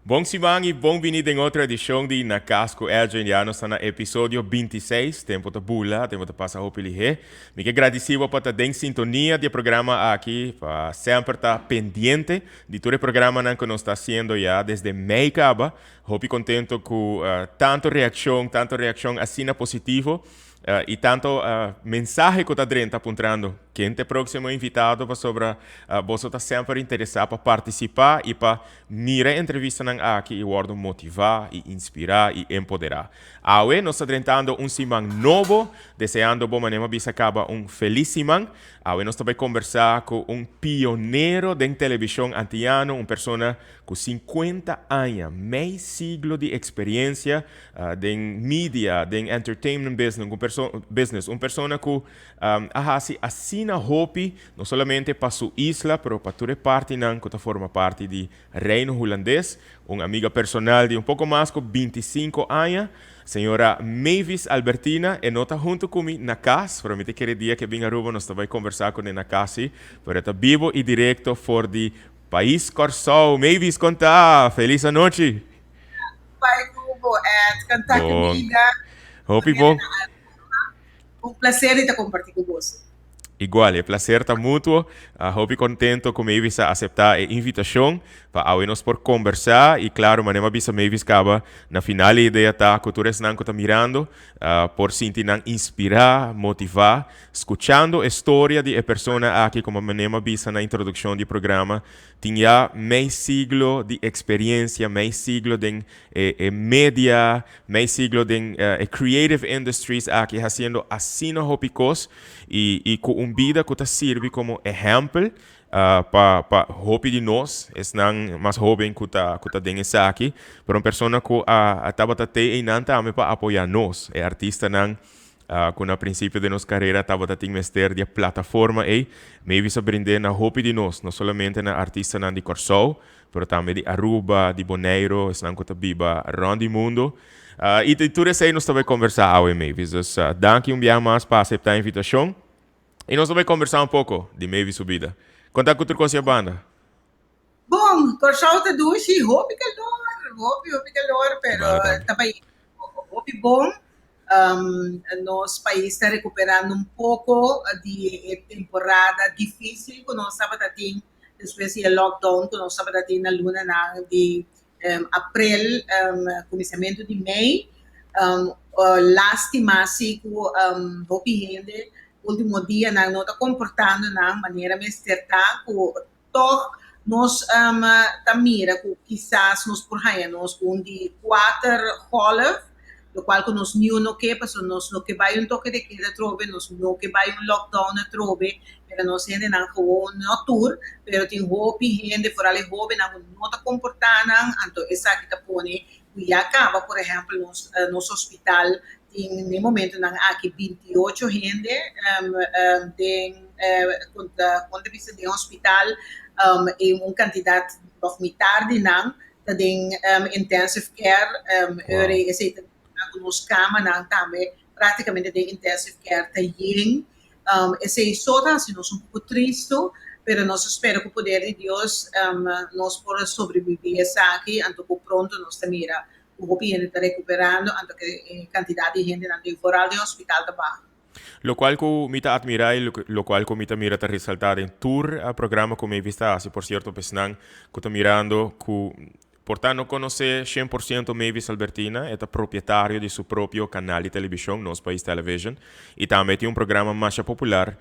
Bon siman y bon bini den otro edicion di Na Cas cu Edjean. Ya nos ta na episodio 26. Tempo ta bula, tempo ta pasa hopi lihe. Mi ke gradici bo pa ta den sintonia di e programa aki, pa semper ta pendiente di tur e programanan cu nos ta haciendo ya desde mei caba. Hopi contento cu tanto reaccion, tanto reaccion asina positivo. Y tanto mensahe cu ta drenta puntrando ken ta e proximo invitado pasobra boso ta semper interesa pa participa y pa mira e entrevistanan aki y wordo motiva y inspira y empodera. Awe nos ta drentando un siman nobo, deseando bo manera mi a bisa caba un feliz siman. Awe nos ta bay combersa cu un pionero den television antiano, un persona cu 50 aña, mei siglo di experiencia den media, den entertainment business, un perso business, un persona cu a haci asina hopi, no solamente pa su isla, pero pa tur e partinan cu ta forma parti di Reino Hulandes, un amiga personal di un poco mas cu 25 aña, señora Mavis Albertina. E no ta hunto cu mi na cas, pero mi ta kere dia cu e bin Aruba nos ta bay conversa cu ne na cas si, pero e ta bibo y directo for di Pais Kòrsou. Mavis, kon ta? Felis anochi. Bai ku bo, Ed. Kon ta Bon. kumida? Hopi bon. Un placer di ta comparti ku boso. Igual, e placer ta mutuo. Hopi contento ku Mavis a acepta e invitacion pa awe nos por conversa y claro, manera mi a bisa Mavis caba, na final e idea ta ku tur esnan ku ta mirando por sinti nan inspira, motiva, Skuchando e storia di e persona aki komo manera mi a bisa na introdukshon di programa, tin ya mei siglo di eksperiencia, mei siglo den e e media, mei siglo den e creative industries aki hasiendo asina hopi kos i i ku un bida ku ta sirbi komo ehèmpel pa pa hopi di nos, esnan mas hoben ku ta ku ta den esaki, pero un persona ku a a tabata te einan tambe pa apoya nos, e artistanan Cu na principio den nos carera tabata tin mester di e plataforma ey, Mavis a brind'é na hopi di nos, no solamente na artistanan di Corsou, pero tambe di Aruba, di Boneiro, esnan cu ta biba rond di mundo. Y di tur esey nos ta bay conversa awe, Mavis. Dus danki un biaha mas pa acepta e invitacion. Y nos ta bay conversa un poco di Mavis su bida. Con ta cu tur cos ya banda? Bon, Corsou ta dushi, hopi calor, hopi, hopi calor, pero ta bay hopi bon. Nos pais ta recuperando un poco di e temporada dificil cu nos tabata tin despues di e lockdown cu nos tabata tin na lunanan di april, cuminsamentu di mei. Lastima si cu hopi hende ultimo dianan no ta comportando nan manera mester ta cu Tòg nos ta mira ku kisas nos por haña nos ku un di kuater gòlf, lokual ku nos niun no ke pasobra nos no ke bai un toke de keda atrobe, nos no ke bai un lockdown atrobe, pero nos hendenan gewoon, no tur, pero tin hopi hende, foral e hóbennan ku no ta komportá nan, anto esaki ta pone ku ya kaba por ehèmpel nos nos hospital tin den momentonan aki 28 hende den kon ta bisa den hospital i un kantidat òf mitar di nan ta den intensive care ora esei ta ku nos kamanan tambe praktikamente den intensive care ta yen. Esei so ta hasi nos un poko tristu, pero nos a spera ku poder di Dios nos por a sobreviví esaki, anto ku pronto nos ta mira ku hopi hende ta rekuperando, anto ku e kantidat di hendenan den foral den hospital ta baha. Lokual ku mi ta atmirá i lokual ku mi ta mira ta resaltá den tur programa ku Mavis ta hasi, por sierto pa esnan ku ta mirando ku Por ta no konosé 100% Mavis Albertina, e ta propietario di su propio kanal di telebishon, Nos Pais Television, i tambe tin un programa masha popular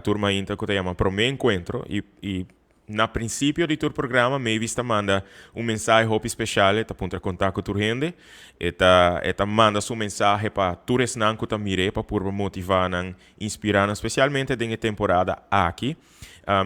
tur mainta ku ta yama Promé Enkuentro i i na prinsipio di tur programa Mavis ta manda un mensahe hopi speshal, e ta puntra kontak ku tur hende, e ta e ta manda su mensahe pa tur esnan ku ta mir'é pa purba motivá nan, inspirá nan spesialmente den e temporada aki.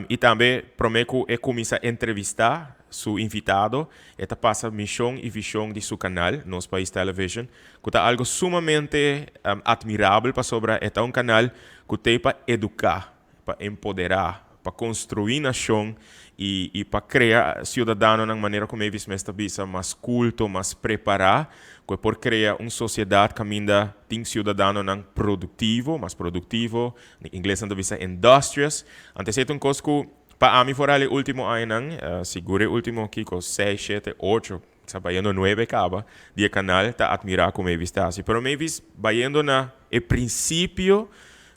I tambe promé ku e kuminsá entrevistá su invitado, e ta pasa mishon i vishon di su kanal, Nos Pais Television, ku ta algu sumamente atmirabel pasobra e ta un kanal ku t'ei pa eduká, pa empoderá, pa konstruí nashon i i pa krea siudadanonan manera ku Mavis mes ta bisa mas kulto, mas prepará, ku e por krea un sosiedat kaminda tin siudadanonan produktivo, mas produktivo, Den ingles nan ta bisa industrious. Anto esei ta un kos ku pa ami foral e ultimo añanan, sigur e ultimo kiko, seis, shete, ocho, Sa bayendo nuebe caba di e canal ta admira cu Mavis ta haci. Pero Mavis bayendo na e principio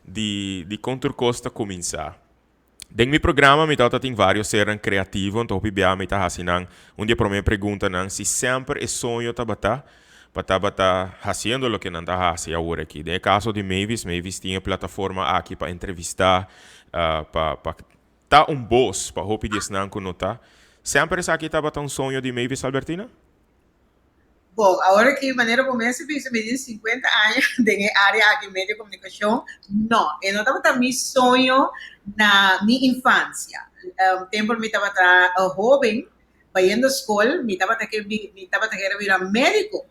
di di con tur cos ta cuminsa. Den mi programa mi tabata tin varios sernan creativo anto hopi bia mi ta haci nan un di e prome preguntanan si semper e soño tabata pa tabata haciendo loke nan ta haci awor aki. Den e caso di Mavis, Mavis tin e plataforma aki pa entrevista pa pa Ta un bos pa hopi di esnan ku no ta. Semper esaki tabata un soño di Mavis Albertina? Bon, awor aki manera bo mes a bisa mi tin 50 aña den e área aki medio komunikashon, no, e no tabata mi soño na mi infansia. Tempu mi tabata hóben bayendo skol mi tabata ke mi tabata kere bira médiko.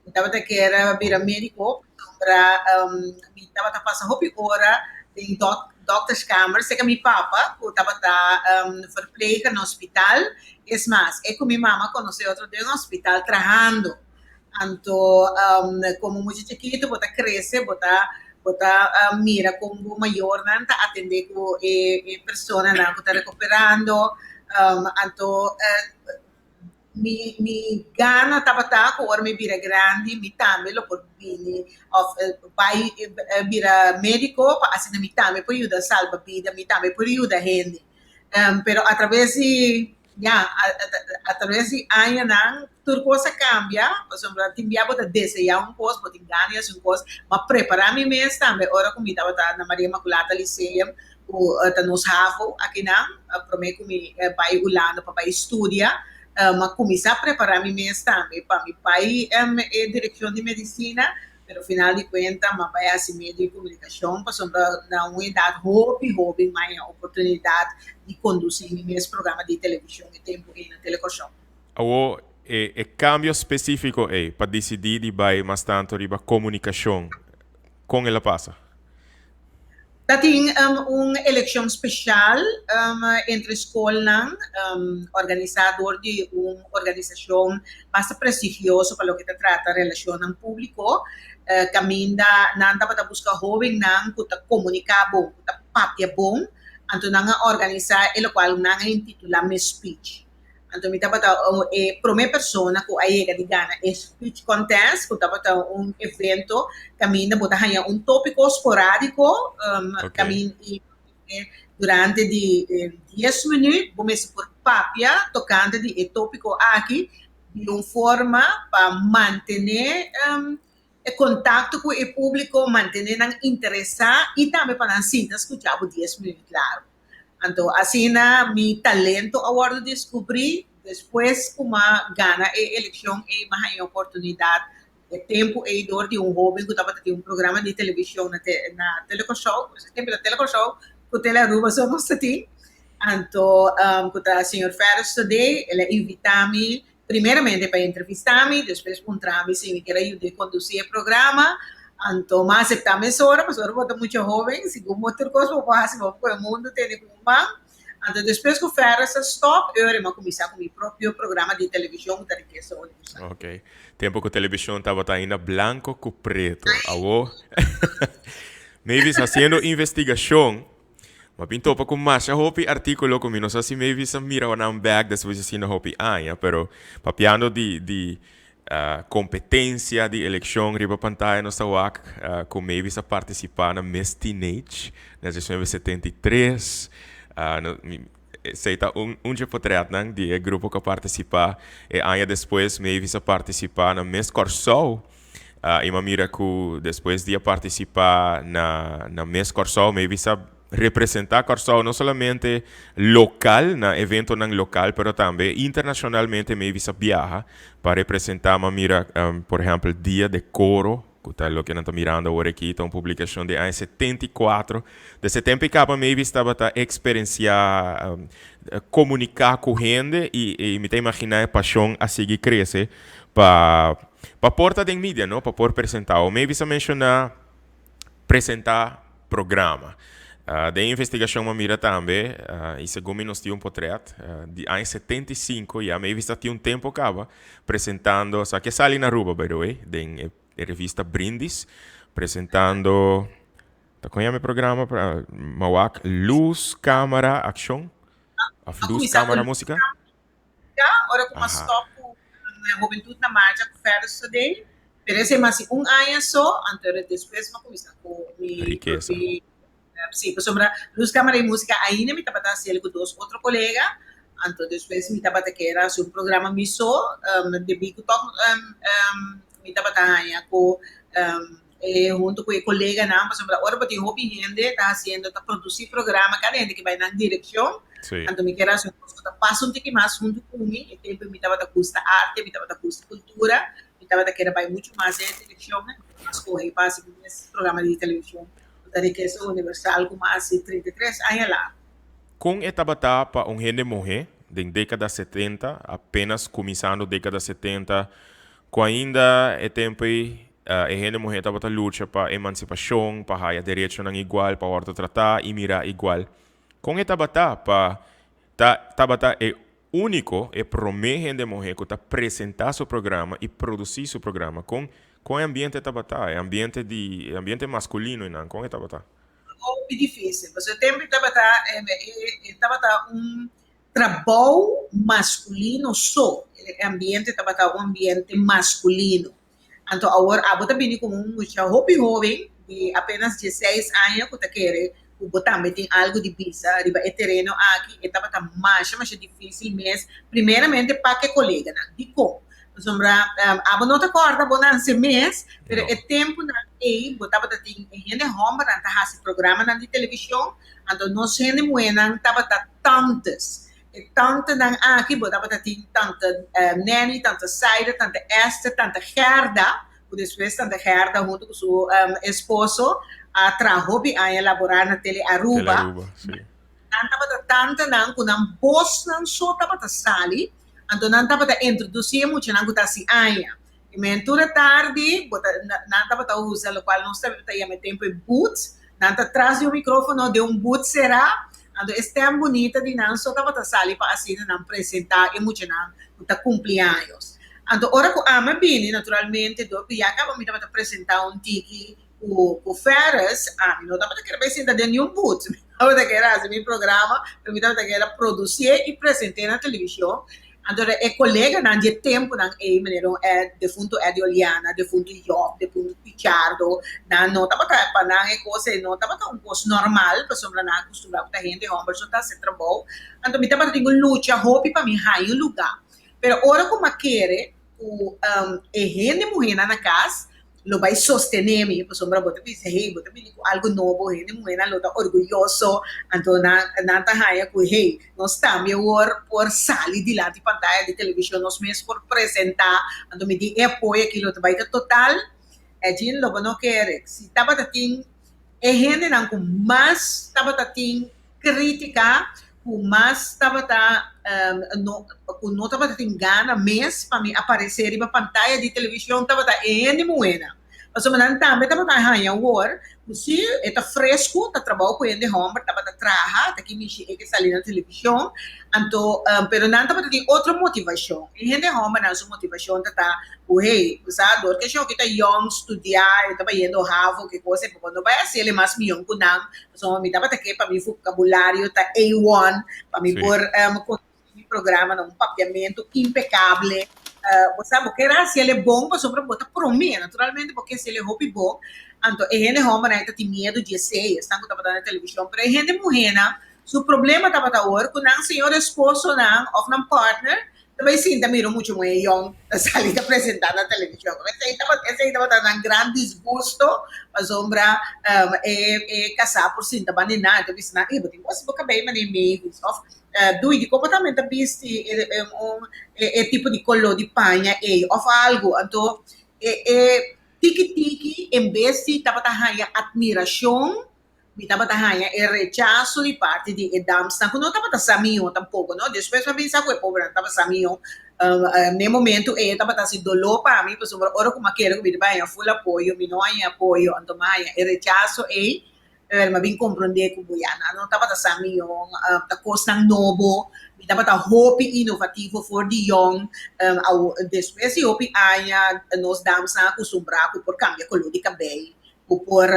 Mi tabata kier bira médiko pasobra mi tabata pasa hopi ora den dòkterskamer serka mi papa ku tabata verpleger na hospital. Es mas, e ku mi mama konosé otro den hospital trahando. Anto komo mucha chikitu bo ta krese, bo ta bo ta mira kon bo mayornan ta atendé ku e personanan ku ta rekuperando. Anto Mi mi gana tabata ku ora mi bira grandi mi tambe lo por bini òf bai bira médiko pa asina mi tambe por yuda salba bida, mi tambe por yuda hende. Pero atraves di ya atraves di añanan tur kos a kambia pasobra tin bia bo ta deseá un kos, bo tin gana di hasi un kos, m'a prepará mi mes tambe ora ku mi tabata na Maria Inmaculata Lyceum ku ta nos havo akinan promé ku mi bai Hulanda pa bai studia, m'a kuminsá prepará mi mes tambe pa mi bai e direkshon di medisina, pero final di kuenta m'a bai hasi medio di komunikashon pasobra na un edat hopi hoben m'a haña oportunidat di kondusí mi mes programa di televishon e tempu ei na Telekòrsou. Awor e kambio spesífiko ei pa disidí di bai mas tantu riba komunikashon, kon el a pasa? Ta tin un elekshon speshal entre skolnan organisá dor di un organisashon basta prestigioso pa loke ta trata relashonnan públiko, kaminda nan tabata buska hóbennan ku ta komuniká bon, ku ta papia bon, anto nan a organisá e lokual nan a intitulá Miss Speech. Anto mi tabata e prome persona ku a yega di gana e speech contest, ku tabata un evento kaminda bo ta haña un tópiko sporádiko kaminda i durante di dies minüt bo mester por papia tokante di e tópiko aki di un forma pa mantené e kontakto ku e públiko, mantené nan interesá i tambe pa nan sinta skucha bo dies minüt largu. Anto asina mi talento a wòrdu deskubrí. Despues ku m'a gana e elekshon ei m'a haña e oportunidat e tempu ei dor di un hóben ku tabata tin un programa di televishon na na Telekòrsou, e tempu ta Telekòrsou ku Telearuba so nos ta tin. Anto ku ta señor Ferris Thodé, el a invitá mi Primeramente pa entrevistá mi, despues puntra mi si mi kier a yud'é kondusí e programa. Anto m'a aseptá mesora, pasobra bo ta mucha hóben, segun bo tur kos bo por hasi, bo por kohe mundu tene ku un man. Anto despues ku Ferris a stòp, e ora mi a kuminsá ku mi propio programa di televishon ku ta Rikesa Universal. Ok. Tempu ku televishon tabata ainda blanko ku preto. Awor, Mavis hasiendo investigashon M'a bin topa ku masha hopi artíkulo ku mi no sa si maybe sa mira nan bèk despues di asina hopi aña, pero papiando di di kompetensia di elekshon riba pantaya nos ta wak ku maybe sa partisipá na Miss Teenage na 1973. Esei ta un un dje potrètnan di e grupo ku a partisipá. E aña despues Mavis a partisipá na Miss Kòrsou. I m'a mira ku despues di a partisipá na na Miss Kòrsou, Mavis a representá Kòrsou no solamente lokal, na eventonan lokal, pero tambe internashonalmente Mavis a biaha pa representá. M'a mira por ehèmpel Dia de Koro, ku ta loke nan ta mirando awor aki, ta un publikashon di aña 74. Desde tempu ei kaba Mavis tabata eksperensiá komuniká ku hende i i mi ta imaginá e pashon a sigui krese pa Pa por ta den media, no? Pa por presentá. O Mavis a menshoná presentá programa. Den investigashon m'a mira tambe, i segun mi nos tin un potret, di aña 75 ya Mavis ta tin un tempo kaba presentando, esaki a sali na Aruba by the way, den e revista Brindis, presentando, ta kon yama e programa? M'a wak Luz, Camara, Accion? Of Luz, Camara, Musica? Ora ku m'a stòp ku Hubentud na Marcha ku Ferris Thodé, pero esei mas un aña so, anto despues mi a kuminsá ku mi Rikesa. Sí, pasobra Luz Cámara y Música ainda mi tabata hasiel ku dos otro kolega, anto despues mi tabata kier hasi un programa mi so, debí ku tòg mi tabata haña ku e hunto ku e koleganan, pasobra ora bo tin hopi hende ta hasiendo, ta produsí programa, kada hende ke bai nan direkshon, anto mi kier hasi un kos ku ta pasa un tiki mas huntu ku mi, e tempu mi tabata gusta arte, mi tabata gusta kultura, mi tabata kier a bai muchu mas den e direkshon, anto mi a skohe pa hasi mi mes programa di televishon. Ku ta rikesa universal ku mas di 33 aña largu. Kon e tabata pa un hende muhé den dékada 70, apenas kuminsando dékada 70, ku ainda e tempu ei e hende muhé tabata lucha pa emansipashon, pa haya derechonan igual, pa wòrdu tratá i mirá igual. Kon e tabata pa ta tabata e úniko, e promé hende muhé ku ta presentá su programa i produsí su programa? Kon kon e ambiente tabata, e ambiente di e ambiente maskulino einan, kon e tabata? Hopi difísil, pasobra e tempu ei tabata e tabata un trabou maskulino so, e ambiente tabata un ambiente maskulino. Anto awor abo ta bini komo un mucha hopi hoben di apenas dieseis aña ku ta kere ku bo tambe tin algu di bisa riba e tereno aki. E tabata masha masha difisil mes, primeramente pa ke koleganan. Dikon? Pasobra abo no ta kòrda bo nanse mes, pero e tempunan ei bo tabata tin e hende hòmbernan ta hasi programanan di televishon, anto nos hende muhénan tabata tantes. E tantenan aki bo tabata tin tante Nanny, tante Saida, tante Esther, tante Gerda, ku despues tante Gerda huntu ku su esposo a traha hopi aña laborá na Tele Aruba. Tele Aruba, si. Nan tabata tantenan ku nan bosnan so tabata sali, anto nan tabata introdusí e muchanan ku ta hasi aña. I men tur e tardi bo ta nan tabata usa lokual nos tabata yama e tempu e booth, nan ta tras di un mikrofono den un booth será, anto e stèm bunita di nan so tabata sali pa asina nan presentá e muchanan ku ta kumpli años. Anto ora ku ami a bini naturalmente dor ku ya kaba mi tabata presentá un tiki ku ku Ferris, ami no tabata kere bai sinta den niun booth, mi tabata kere hasi mi programa, pero mi tabata kere produsié i present'é na televishon. Anto e koleganan di e tempunan ei, manera un defuntu Eddie Oliana, defuntu Job, defuntu Pichardo, nan no tabata, pa nan e kos ei no tabata un kos normal, pasobra nan a kustumbrá ku ta hende hòmber so ta hasi trabou. Anto mi tabata tin ku lucha hopi pa mi haña un lugá. Pero ora ku mi a kere ku e hende muhénan na kas lo bai sostené mi, pasobra bo ta bisa, hey, bo ta bini ku algu nobo, hende muhénan lo ta orguyoso, anto nan nan ta haña ku, hey, nos tambe awor por sali dilanti pantaya di televishon, nos mes por presentá, anto mi tin e apoyo aki lo ta bai ta total. Edjean, lo bo no kere, si tabata tin e hendenan ku mas tabata tin Crítica cu mas tabata no cu no tabata tin gana mes pa mi aparece riba pantaya di television tabata e hende muhenan. Pasobra nan tambe tabata haña awor cu si e ta fresco ta trabou cu hende homber tabata traha ta ki mishi e ke sali na television anto pero nan tabata tin otro motivacion. E hende hombernan su motivacion ta ta Ku hey, bo sa, dor ke shoki ta yong, studiá, e ta bayendo havo, ke kos, e por no bai hasiel e mas mion ku nan, pasobra mi tabata ke pa mi vokabulario ta A1, pa mi por kondusí mi programa na un papiamentu impekable. Bo sa, bo kier hasiel e bon pasobra bo ta promé, naturalmente bo ke hasiel e hopi bon. Anto e hende hòmbernan e ta tin miedu di esei, esnan ku tabata na televishon, pero e hende muhénan su problema tabata awor ku nan señor esposonan òf nan partner Ta bai sinta mira un mucha muhé yòn ta sali ta presentá na televishon. Esei tabata esei tabata nan gran disgusto pasobra e e kasá por sinta banda di nan. E ta bisa nan, ey bo tin ku hasi bo kabei manera Mavis òf dui dikon bo tambe ta bisti e un e tipo di koló di paña ey òf algu. Anto e e tiki tiki en bes di tabata haña atmirashon Mi tabata haña e rechaso di parti di e damsnan ku no tabata sa mihó tampoko, no. Despues mi a bisa ku e pobrenan tabata sa mihó. Na e momentu ei e tabata hasi doló pa mi, pasobra ora ku mi a kere ku mi ta haña ful apoyo, mi no haña apoyo, anto mi a haña e rechaso ei. Mi a bin komprondé ku ya nan no tabata sa mihó, ta kosnan nobo. Mi tabata hopi inovativo for di yòn. Despues di hopi aña nos damsnan a kustumbrá ku por kambia koló di kabei. Bo por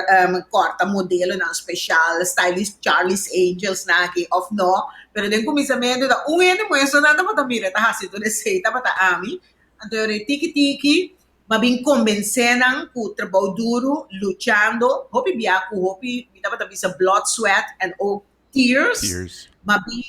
kòrta modelonan speshal, stylist Charlie's Angels nan aki òf no, pero den kuminsamentu ta un hende muestra nan tabata mira ta hasi tur esei tabata ami. Anto e tiki tiki m'a bin konbensé nan ku trabou duru, luchando, hopi bia ku hopi, mi tabata bisa blood, sweat and ook tears, m'a bin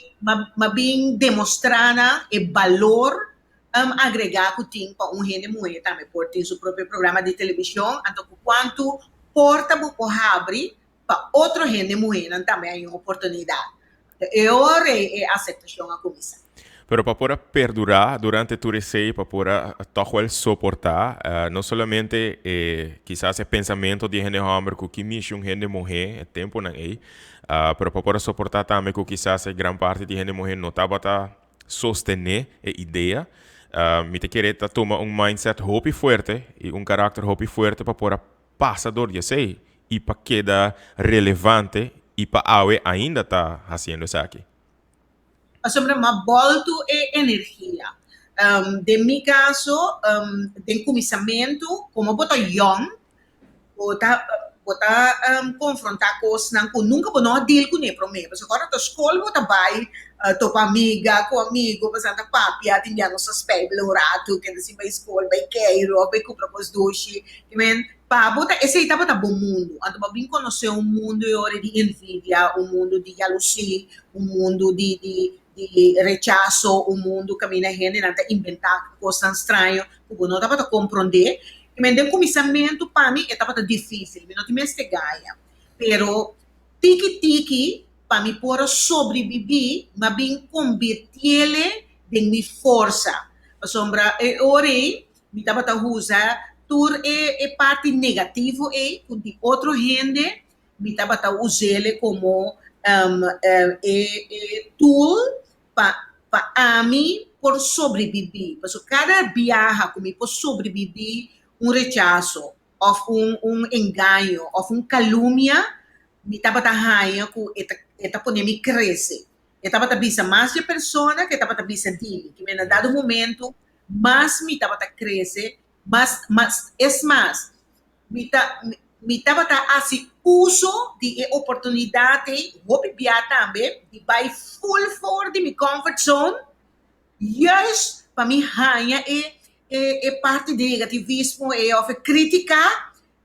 m'a bin demostrá nan e balor agregá ku tin pa un hende muhé tambe por tin su propio programa di televishon, anto ku kuantu porta bo por habri pa otro hende muhénan tambe haña un oportunidat. E ora ei e aseptashon a kuminsá. Pero pa por a perdurá durante tur esei, pa por a tòg wèl soportá, no solamente e kisas e pensamentu di e hende hòmber ku ki mishi un hende muhé e tempunan ei, pero pa por a soportá tambe ku kisas e gran parti di hende muhé no tabata sostené e idea. Mi ta kere ta tuma un mindset hopi fuerte i un karakter hopi fuerte pa por a pasa dor di esei i pa keda relevante i pa awe ainda ta hasiendo esaki. Pasobra m'a boltu e energia. Den mi kaso, den kuminsamentu, komo bo ta yòn, bo ta bo ta konfrontá kosnan ku nunka bo no a deal kuné promé. Pasobra ora ta skol bo ta bai topa amiga ku amigu, pasobra nan ta papia, tin bia nos ta spijbel un ratu, kende si bai skol, bai keiru òf bai kumpra kos dushi. I men, pa bo ta esei tabata bo mundu. Anto bo a bin konosé un mundu e ora di envidia, un mundu di yalusí, un mundu di di di rechaso, un mundu kaminda hendenan ta inventá kosnan straño ku bo no tabata komprondé. I men, den kuminsamentu pa mi e tabata difísil, mi no tin mester gaña. Pero tiki tiki pa mi por a sobribibí, mi a bin kombirtiele den mi forsa. Pasobra e ora ei Mi tabata usa tur e e parti negativo ei ku di otro hende, mi tabata us'ele komo e e tool pa pa ami por sobrebibí. Pasobra kada biaha ku mi por sobrebibí un rechaso òf un un engaño òf un kalumia, mi tabata haña ku e ta e ta pone mi krese. E tabata bisa mas di e persona ku e tabata bisa di mi. Ki mi na dado momento mas mi tabata krese, mas, mas, es mas, mi ta, mi tabata hasi uso di e oportunidat ei hopi bia tambe di bai ful for di mi comfort zone, juist pa mi haña e, e, e parti di negativismo ei òf e krítika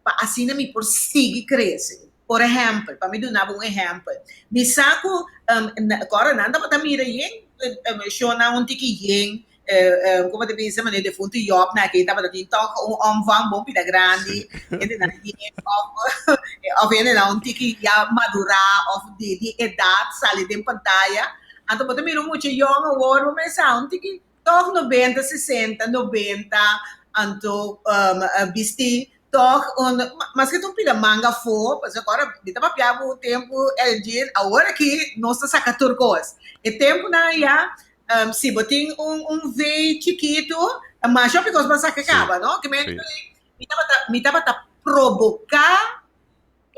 pa asina mi por sigui krese. Por ehèmpel, pa mi duna bo un ehèmpel, mi sa ku kòrda nan tabata mira yen shownan un tiki yen, komo ta bisa manera defuntu Job na aki tabata tin tòg un òmvang bon pida grandi, hendenan yen òf hendenan un tiki ya madurá òf di edat sali den pantaya. Anto bo ta mira un mucha yòn awor bo mester un tiki Tòg nobenta, sesenta, nobenta, anto bisti tòg un, maske ta un pida manga afó, pasobra ora mi ta papia bo un tempu Elgin, awor aki nos ta saka tur kos. E tempunan aya, si bo tin un un V chikitu, ta masha hopi kos bo a saka kaba, no? Ke men mi tabata mi tabata proboká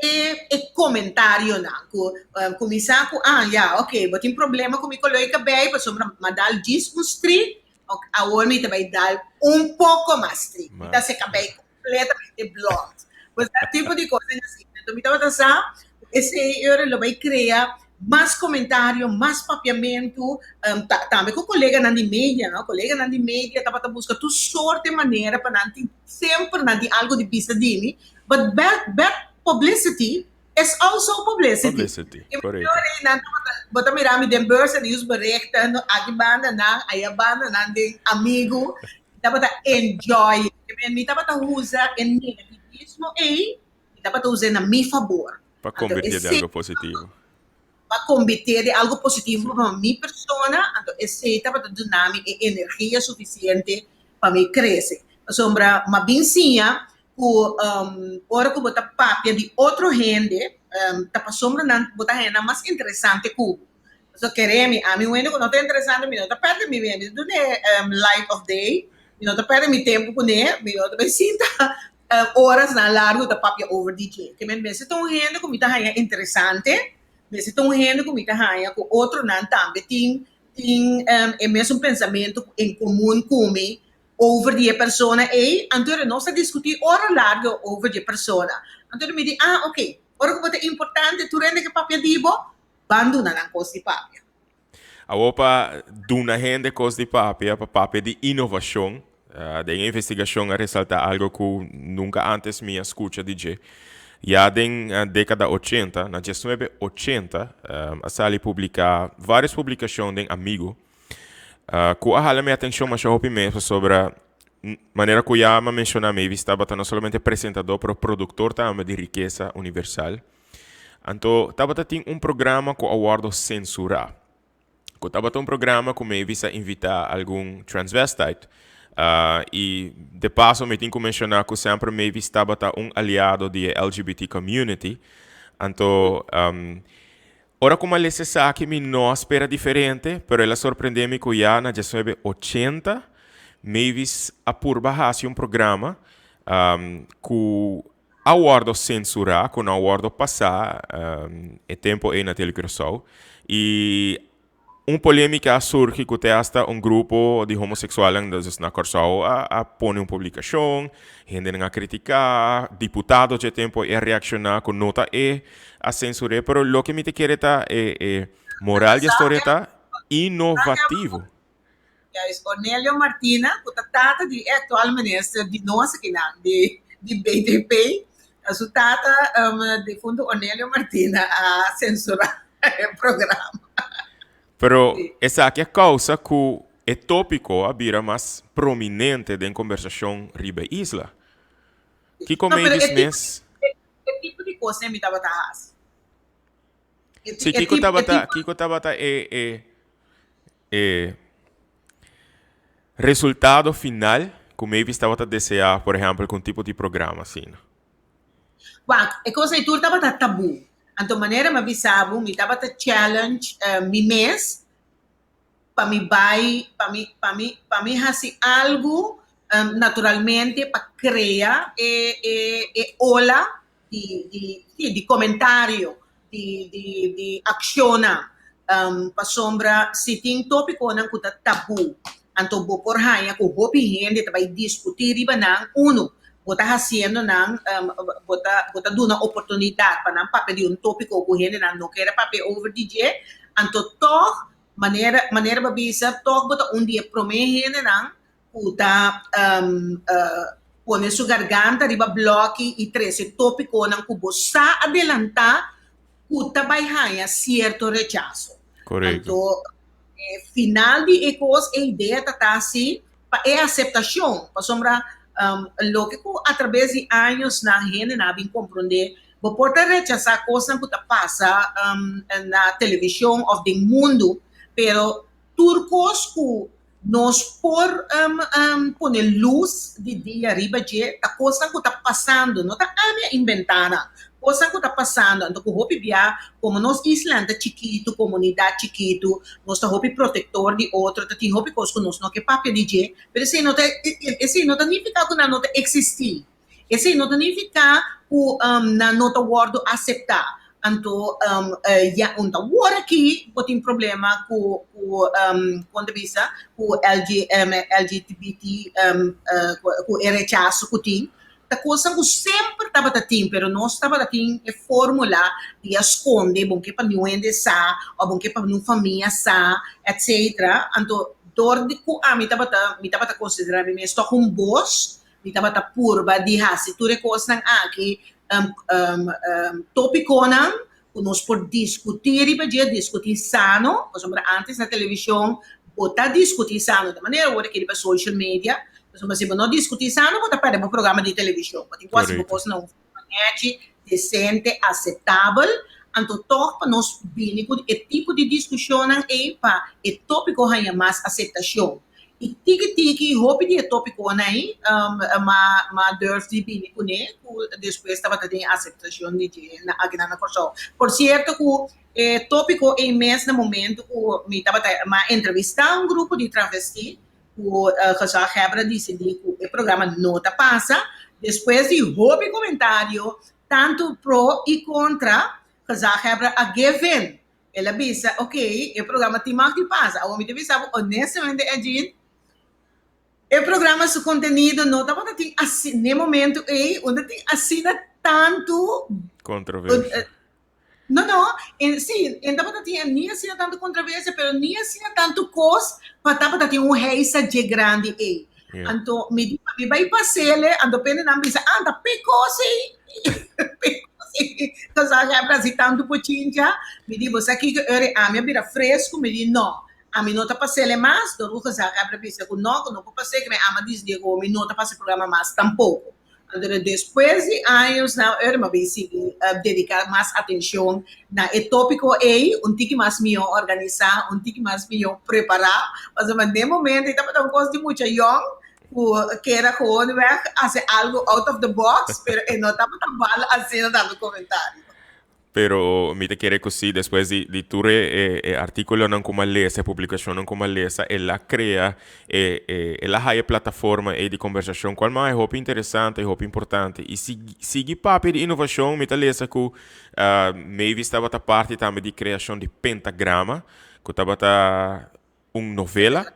e e comentarionan cu cuminsa cu ah ya ok bo tin problema cu mi color di cabey pasobra mi a dal djis un strik ok awor mi ta bay dal un poco mas strik mi ta haci cabey completamente blond pues dat tipo di cosnan asina enton mi tabata sa cu esey ora lo bay crea mas comentario mas papiamento tambe cu coleganan di media no coleganan di media tabata busca tur soort di manera pa nan tin semper nan tin algo di bisa di mi But bad bad publicity is also publicity. Publicity, E correcto. mayoria nan tabata, bo ta mira mi den beurs en nieuwsberichten, aki banda nan, aya banda nan den amigu, mi tabata enjoy. Ke men mi tabata usa e negativismo ei, mi tabata us'é na mi fabor. Pa Anto convertié den esei algo positivo. pa convertié den algo positivo pa mi persona, anto esei tabata duna mi e energia suficiente pa mi crece. Pasobra m'a bin siña ku ora ku bo ta papia di otro hende ta pasobra nan bo ta haña nan mas interesante ku bo. Pasobra kere mi, ami un hende ku no ta interesante mi no ta pèrdè mi mi ta dun'é light of day, mi no ta pèrdè mi tempu kuné, mi no ta bai sinta orasnan largu ta papia over di dje. Ke men mester ta un hende ku mi ta haña interesante, mester ta un hende ku mi ta haña ku otronan tambe tin tin e mesun pensamentu en komun ku mi over di e persona ei, anto nos ta diskutí ora largu over di e persona. Anto mi di, ah, ok, ora ku bo ta importante, tur hende ke papia di bo, ban duna nan kos di papia. Awor pa duna hende kos di papia, pa papia di inovashon. Den e investigashon a resaltá algo ku nunka ántes mi a skucha di dje. Ya den dékada ochenta, na diesnuebe ochenta, a sali publiká vários publikashon den Amigo ku a hala mi atenshon masha hopi mes pasobra manera ku ya mi a menshoná Mavis tabata no solamente presentadó pero produktor tambe di Rikesa Universal. Anto tabata tin un programa ku a wòrdu sensurá. Ku tabata un programa ku Mavis a invitá algun transvestite. I de paso mi tin ku menshoná ku semper Mavis tabata un aliado di e LGBT community. Anto ora ku mi a lesa esaki mi no a spera diferente, pero el a sorprendé mi ku ya na diesnuebe ochenta Mavis a purba hasi un programa ku a wordo censura, cu no a wordo pasa e tempo ey na Tele Curaçao. Y un polemica a surgi cu te hasta un grupo di homosexualnan dus na Curaçao a a pone un publicacion, hendenan a critica, diputado dje tempo ey a reacciona cu no ta e a censure, pero loke mi ta kere ta e e moral di e storia ta innovativo. Juist, Ornelio Martina, ku ta tata di e aktual minister di nos akinan, di di BDP, ta su tata difunto Ornelio Martina a sensurá e programa. Pero esaki a kousa ku e tópiko a bira mas prominente den kombersashon riba e isla. Kiko No, pero Mavis e tipo mes? e tipo di kos mi tabata hasi. Si, kiko tabata, kiko tabata e e E resultado final ku Mavis tabata deseá, por ehèmpel, ku un tipo di programa asina? Wak, e kos ei tur tabata tabú. Anto manera mi a bisa bo, mi tabata challenge mi mes pa mi bai, pa mi, pa mi, pa mi hasi algu naturalmente pa krea e, e, e ola di, di, sí, di komentario, di, di, di akshonnan. Pasobra si tin tópikonan ku ta tabú, anto bo por haña ku hopi hende ta bai diskutí riba nan. Unu, bo ta hasiendo nan, bo ta, bo ta duna oportunidat pa nan papia di un tópiko ku hendenan no kere papia over di dje. Anto tòg, manera, manera bo a bisa, tòg bo ta un di e promé hendenan ku ta pone su garganta riba blòki i trese tópikonan ku bo sa adelantá ku ta bai haña sierto rechaso. Korekto. Anto, e final di e kos, e idea ta ta si pa e aseptashon, pasobra loke ku atrabes di añosnan hendenan a bin komprondé, bo por ta rechasá kosnan ku ta pasa na televishon òf den mundu, pero tur kos ku Nos por pone lus di dia riba dje, ta kosnan ku ta pasando, no ta ami a inventá nan, kosnan ku ta pasando, anto ku hopi bia komo nos islan ta chikitu, komunidat chikitu, nos ta hopi protektor di otro, ta tin hopi kos ku nos no ke papia di dje, pero esei no ta, esei no ta nifiká ku nan no ta eksistí. Esei no ta nifiká ku nan no ta wòrdu aseptá. Anto ya un ta wor aki bo tin problema ku ku kon ta bisa ku LG LGBT ku e rechaso ku tin. Ta kosnan ku semper tabata tin pero nos tabata tin e fórmula di a skonde bo ke pa niun hende sa òf bo ke pa niun famia sa etcetera. Anto dor di ku ami tabata mi tabata konsiderá mi mes tòg un bos Mi tabata purba di hasi tur e kosnan aki topikonan ku nos por diskutí riba dje, diskutí sano, pasobra ántes na televishon bo ta diskutí sano, di manera awor aki riba social media, pasobra si bo no diskutí sano bo ta pèrdè bo programa di televishon, bo tin ku hasi bo kos na un forma nèchi, desente, aseptabel, anto tòg pa nos bini ku e tipo di diskushonnan ei pa e topiko haña mas aseptashon. I tiki tiki hopi di e topikonan ei m'a durf di bini kuné ku despues tabata den aseptashon di dje na akinan na Kòrsou. Por sierto ku e topiko ei mes na momento ku mi tabata m'a entrevistá un grupo di travestí ku gezaghebber a disidí ku e programa no ta pasa, despues di hopi komentario tantu pro i kontra gezaghebber a give in. El a bisa, Ok, e programa tin mag di pasa. Awor mi ta bisa bo honestamente, Edjean, e programa su contenido no tabata tin asi, n'e momento ei, unda tin asina tantu Controversia. No, no, en, sí, en tabata tin ni asina tantu controversia, pero ni asina tantu cos pa tabata tin un heisa dje grandi ei. Anto mi di pa mi bai pasele, anto pende nan bisa, ah, ta pekosi, pekosi. Gezaghebber hasi tantu pochincha. Mi di, bo sa kiko ora ami a bira fresku? Mi di, no, ami no ta pasele mas. Dor ku gezaghebber a bisa ku no, ku no por pas'é, ku mi ama disdi ku mi no ta pasa e programa mas tampoko. Anto despues di años nan ora mi a bin sigui dedica mas atencion na e topico ey, un tiki mas mijo organisa, un tiki mas mijo prepara, pasobra n'e momento ey tabata un cos di mucha yong cu kier a gewoonweg haci algo out of the box, pero e no tabata bal asina tambe comentario. Pero mi ta kere ku si despues di di tur e e e artíkulonan ku mi a lesa, e publikashonnan ku mi a lesa, el a krea e e el a haya e plataforma ei di kombersashon kual mas e hopi interesante, e hopi importante. I sigui sigui papia di inovashon mi ta lesa ku Mavis tabata parti tambe di kreashon di Pentagrama ku tabata un novela.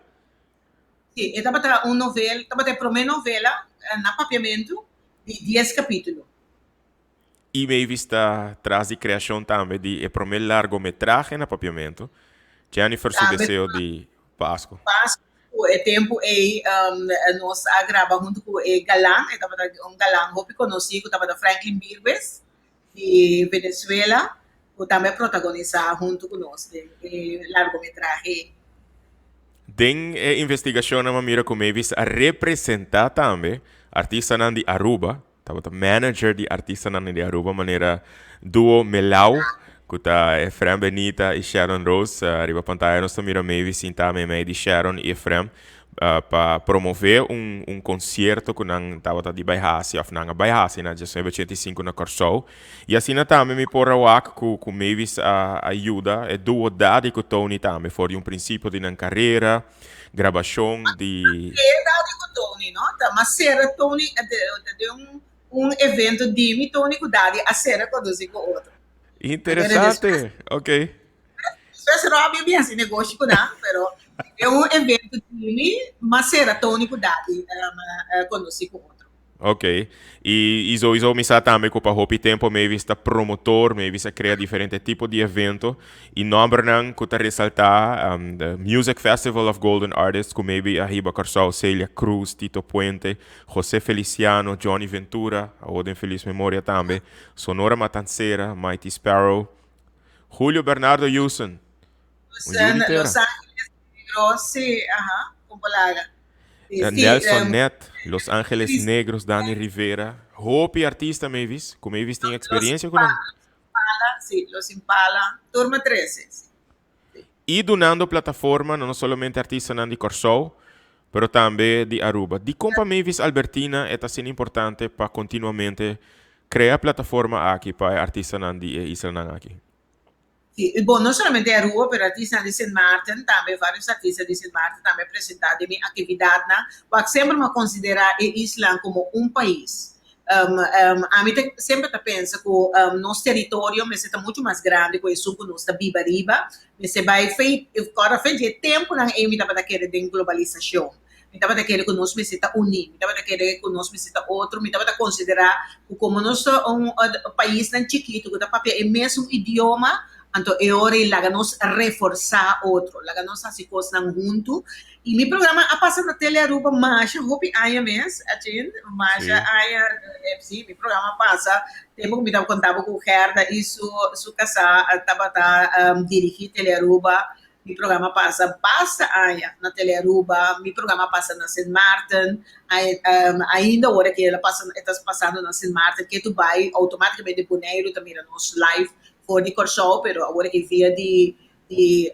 Si, e tabata un novel, tabata e promé novela na papiamentu di dies kapítulo. I Mavis ta tras di kreashon tambe di e promé largometrahe na papiamentu, Jennifer su deseo di Pasku. Pasku, e tempu ei nos a graba huntu ku e galan, e tabata un galan hopi konosí ku tabata Franklin Birgues di Venezuela, ku tambe a protagonisá huntu ku nos den e largometrahe ei. Den e investigashonnan a mira ku Mavis a representá tambe artistanan di Aruba. Tabata manager di artistanan di Aruba manera Duo Melau, cu ta Efrem Benita y Sharon Rose. Riba pantaya nos ta mira Mavis sinta meimei di Sharon y Efrem pa promove un un concierto cu nan tabata di bai haci of nan a bai haci na diesnuebe ochenta i sinku na Corsou. Y asina tambe mi por a wak cu cu Mavis a a yuda e duo Daddy cu Tony tambe for di un principio di nan carera. Grabashon di. E Daddy ku Tony no ta mas sera Tony ta den un un evento di mi Tony ku Daddy a sera konosi ku otro. Interesante, ok. Despues Robbie a bin hasi negoshi ku nan pero den un evento di mi mas sera Tony ku Daddy konosi ku otro. Ok. Y y sowieso mi sa tambe cu pa hopi tempo Mavis ta promotor, Mavis a crea diferente tipo di evento y nombernan cu ta resalta the Music Festival of Golden Artists cu maybe a hiba Corsou Celia Cruz, Tito Puente, Jose Feliciano, Johnny Ventura, awor den feliz memoria tambe, Sonora Matancera, Mighty Sparrow, Julio Bernardo Houston, un yu di tera. Los Angeles Negros, sí, aha, con Bolaga. Sí, Nelson Net, Los Angeles Negros, Dani Rivera, hopi artista Mavis, ku Mavis tin experiencia ku nan. Impala, sí, Los Impala, Turma 13, sí. I dunando plataforma no solamente artistanan di Kòrsou, pero tambe di Aruba. Dikon pa Mavis Albertina e ta asina importante pa kontinuamente krea plataforma aki pa e artistanan di e islanan aki? Sí, bon, no solamente Aruba, pero artistanan di Sint Maarten tambe, varios artista di Sint Maarten tambe a presenta den mi actividadnan. Wak semper mi a considera e isla como un pais. Ami ta semper ta pensa cu nos territorio mester ta mucho mas grandi cu esun cu nos ta biba riba. Mester bai fei, ora fe dje temponan ey mi tabata kere den globalisacion. Mi tabata kere ku nos mester ta uní, mi tabata kere ku nos mester ta otro, mi tabata konsiderá ku komo nos ta un paisnan chikitu ku ta papia e mesun idioma, anto e ora ei laga nos reforsá otro, laga nos hasi kosnan huntu. I mi programa a pasa na Tele Aruba masha hopi aña mes, Achin, masha aña, sí, mi programa a pasa tempu ku mi tabata konta bo ku Gerda i su su kasá tabata dirigí Tele Aruba. Mi programa pasa basta aña na Telearuba, mi programa pasa na Sint Maarten, ainda ora ke el a pasa e ta pasando na Sint Maarten ke tu bai automaticamente Boneiru ta mira nos live for di Kòrsou pero awor ke via di di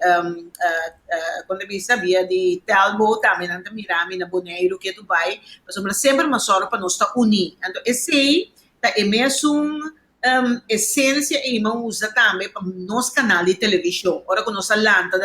kon ta bisa via di Telbo tambe nan ta mira mi na Boneiru ke tu bai pasobra semper mi a sòru pa nos ta uní anto esei ta e mesun Esencia ei mi a usa tambe pa nos canal di television. Ora cu nos a lanta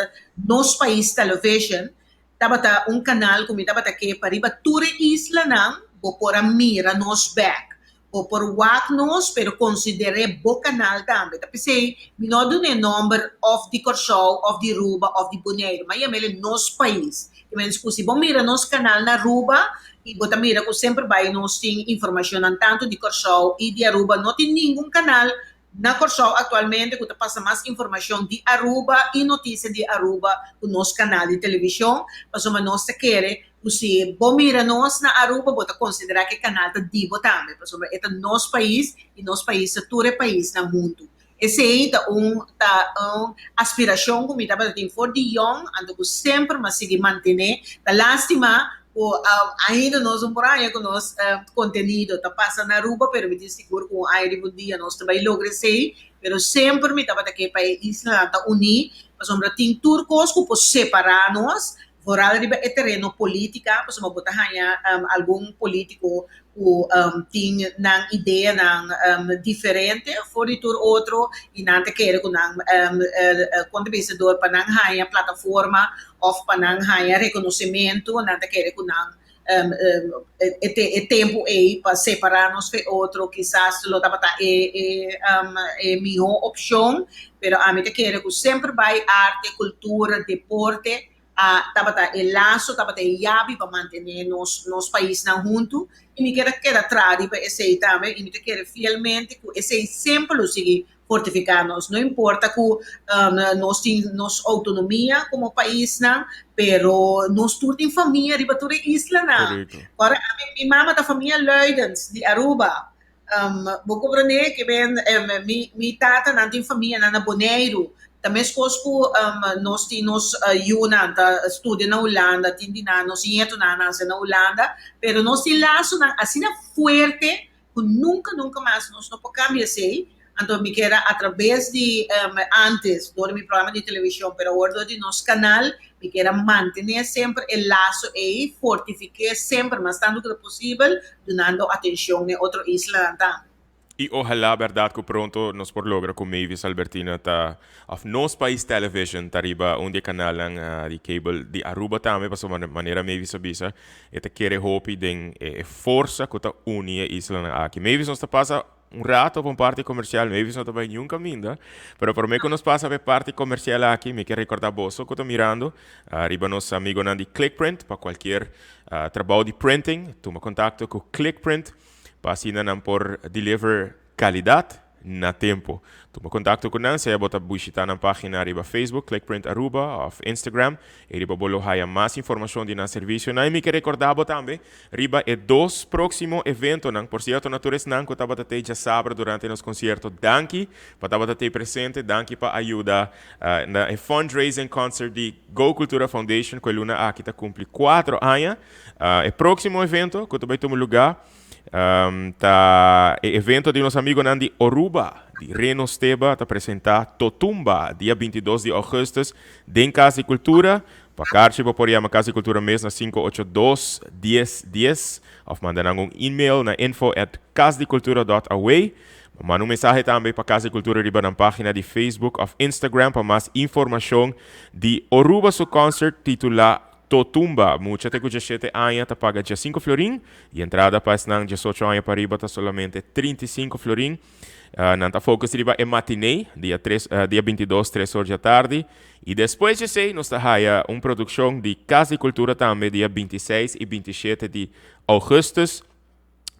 Nos Pais Television, tabata un canal cu mi tabata ke pa riba tur e islanan bo por a mira nos bek. Bo por wak nos, pero consider'é bo canal tambe. Ta p'esei mi no a dun'é nomber of di Corsou, of di Ruba, of di Boneiru. Mi a yam'el Nos Pais. Te mens cu si bo mira nos canal na Aruba y bo ta mira cu semper bay nos tin informacionnan tanto di Corsou y di Aruba. No tin ningun canal na Corsou actualmente cu ta pasa mas informacion di Aruba y noticia di Aruba cu nos canal di television, pasobra nos ta kere. Ku si bo mira nos na Aruba bo ta konsiderá ku e kanal ta di bo tambe, pasobra e ta nos pais i nos pais ta tur e paisnan huntu. Esei ta un ta un aspirashon ku mi tabata tin for di yòn, anto ku semper mi a sigui mantené. Ta lástima ku ainda nos no por haña ku nos kontenido ta pasa na Aruba, pero mi tin sigur ku un aña riba un dia nos ta bai logra esei. Pero semper mi tabata ke pa e islanan ta uní, pasobra tin tur kos ku por separá nos, Vooral riba e tereno politica, pasobra bo ta haña algun politico cu tin nan ideanan diferente for di tur otro y nan ta kere cu nan con ta bisa door pa nan haña plataforma of pa nan haña reconocimento, nan ta kere cu nan e tempo ey pa separa nos fe otro kisas lo tabata e e miho opcion, pero ami ta kere cu semper bay arte, cultura, deporte a tabata e laso, tabata e yabi pa mantene nos nos paisnan huntu y mi kier a keda traha riba esey tambe y mi ta kere fielmente cu esey semper lo sigui fortifica nos. No importa cu nos tin nos autonomia como paisnan, pero nos tur tin famia riba tur e islanan. Ora ami, mi mama ta famia Luidens di Aruba. Bo comprende ke ben mi mi tatanan tin famianan na Boneiru. Ta meskos ku nos tin nos yunan ta studia na Hulanda, tin di nan nos ñetonan a nase na Hulanda, pero nos tin lasonan asina fuerte ku nunka nunka mas nos no por kambia esei. Anto mi kier a atrabes di antes dor di mi programa di televishon pero awor dor di nos kanal mi kier a mantené semper e laso ei, fortifik'é semper mas tantu ku ta posibel dunando atenshon n'e otro islanan tambe. I ohalá bèrdat ku pronto nos por logra ku Mavis Albertina ta òf Nos Pais Television ta riba un di e kanalnan di cable di Aruba tambe pasobra manera Mavis a bisa e ta kere hopi den e forsa ku ta uni e islanan aki. Mavis nos ta pasa un rato pa un parti comercial, Mavis no ta bai niun caminda, pero prome cu nos pasa pa e parti comercial aki, mi kier recorda boso cu ta mirando riba nos amigonan di Clickprint pa cualkier trabao di printing, tuma contacto cu Clickprint pa asina nan por deliver calidad na tempo. Tuma contacto cu nan, sea bo ta bishita nan pagina riba Facebook, Clickprint Aruba, of Instagram, y riba bo lo haya mas informacion di nan servicionan. Y mi ke recorda bo tambe riba e dos proximo eventonan. Por cierto, na tur esnan cu tabata tey djasabra durante nos concierto, danki pa tabata tey presente, danki pa ayuda na e fundraising concert di Go Cultura Foundation cu e luna aki ta cumpli cuatro aña. E proximo evento cu ta bay tuma lugar Ta e evento di nos amigonan di Oruba, di Reno Steba ta presenta Totumba dia 22 di augustus den Cas di Cultura. Pa karchi bo por yama Cas di Cultura mes na 582 10 10 of manda nan un email na info at casdicultura dot away. Manda un mensahe tambe pa Cas di Cultura riba nan pagina di Facebook of Instagram pa mas informacion di Oruba su concert titula Totumba, mucha te ku djashete aña ta paga djasinku florin i entrada pa esnan djasocho aña pariba ta solamente 35 florin. Nan ta focus riba e matinee, dia tres, dia 22, tres or djatardi. I despues djesei nos ta haya un produkshon di Kas di Kultura tambe dia 26 i 27 di augustus.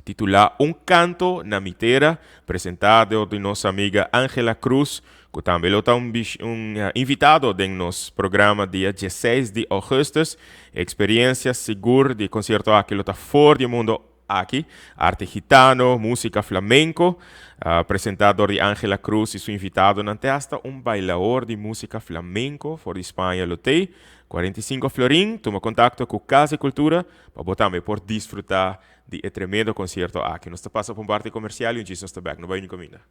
Titulá Un Canto na Mi Tera, presentá dor di nos amiga Angela Cruz, cu tambe lo ta un un invitado den nos programa dia dieseis di augustus. E experiencia sigur di e concierto aki lo ta for di e mundo aki, arte gitano, musica flamenco, presentá dor di Angela Cruz y su invitadonan te hasta un bailaor di musica flamenco for di Spaña lo t'ey. 45 florin, tuma contacto cu Casa y Cultura pa bo tambe por disfruta di e tremendo concierto aki. Nos ta pasa pa un parti comercial y un djis nos ta bek. No bay ni caminda.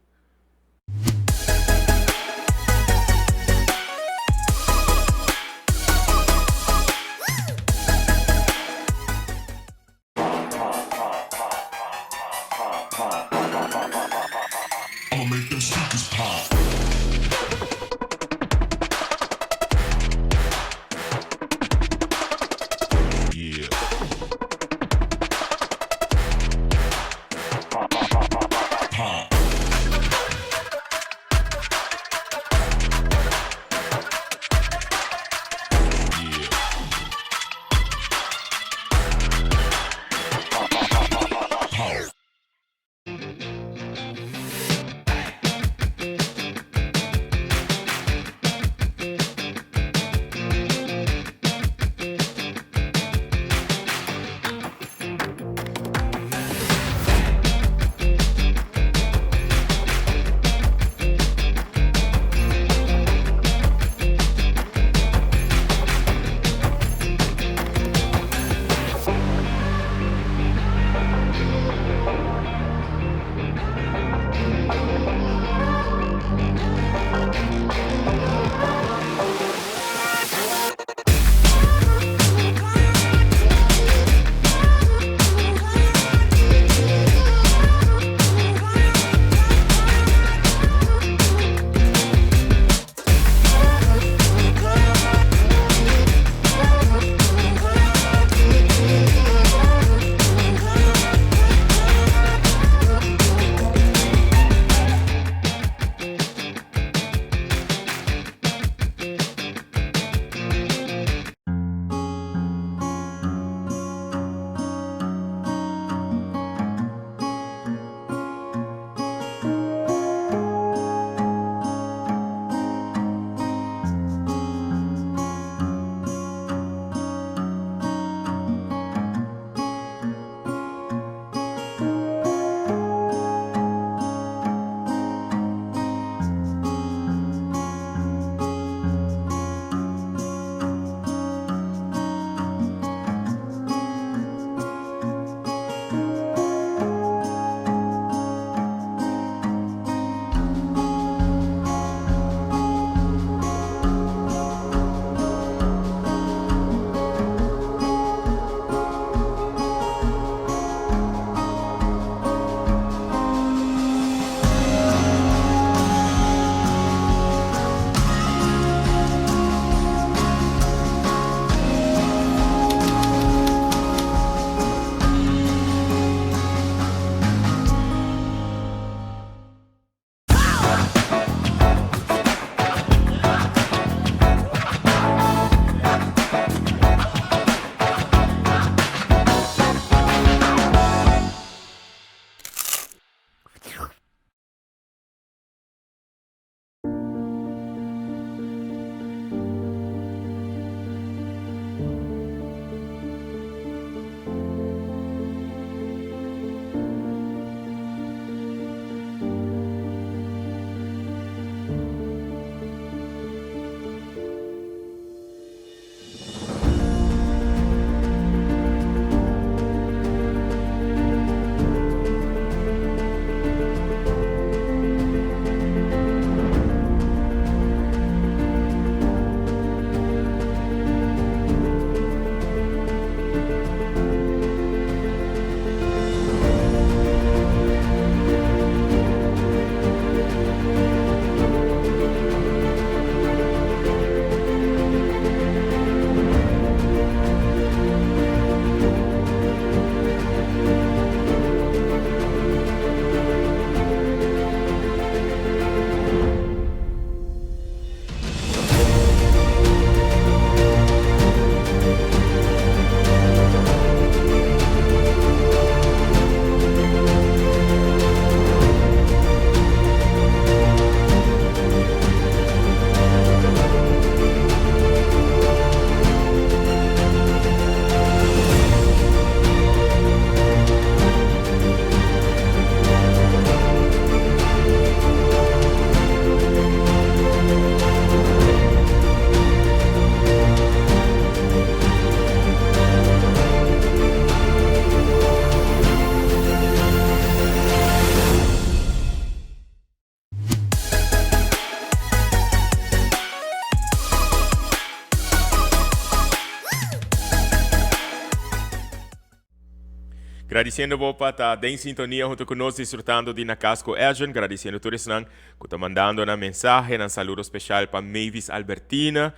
Gradiciendo bo pa ta den sintonia hunto cu nos disfrutando di Na Cas cu Edjean. Gradiciendo tur esnan cu ta mandando nan mensahe, nan saludo special pa Mavis Albertina,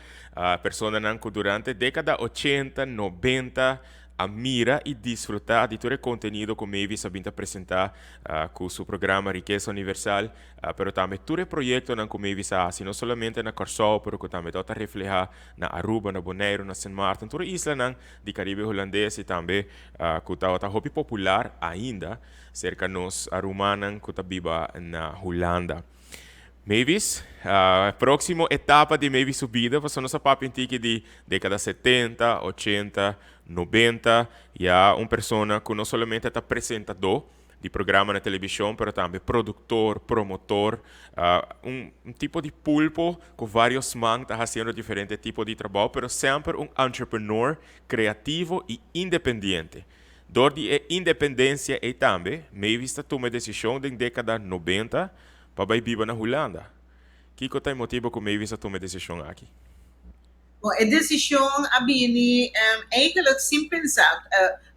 personanan cu durante decada ochenta, nobenta a mira y disfruta di tur e contenido cu Mavis a bin ta presenta cu su programa Rikesa Universal, pero tambe tur e proyectonan cu Mavis a haci no solamente na Corsou pero cu tambe ta refleha na Aruba, na Boneiru, na Sint Maarten, tur e islanan di Caribe Hulandes y tambe cu tabata hopi popular ainda cerca nos rumannan cu ta biba na Hulanda. Mavis, proximo etapa di Mavis su bida, pasobra nos a papia un tiki di decada setenta, ochenta, nobenta, ya un persona cu no solamente ta presentador di programa na television, pero tambe productor, promotor, un tipo di pulpo cu varios man ta haciendo diferente tipo di trabao, pero semper un entrepreneur creativo y independiente. Dor di e independencia ey tambe, Mavis ta tuma e decision den decada nobenta pa bay biba na Hulanda. Kico ta e motibo cu Mavis a tuma e decision aki? Bon, e decision a bini eigenlijk sin pensa.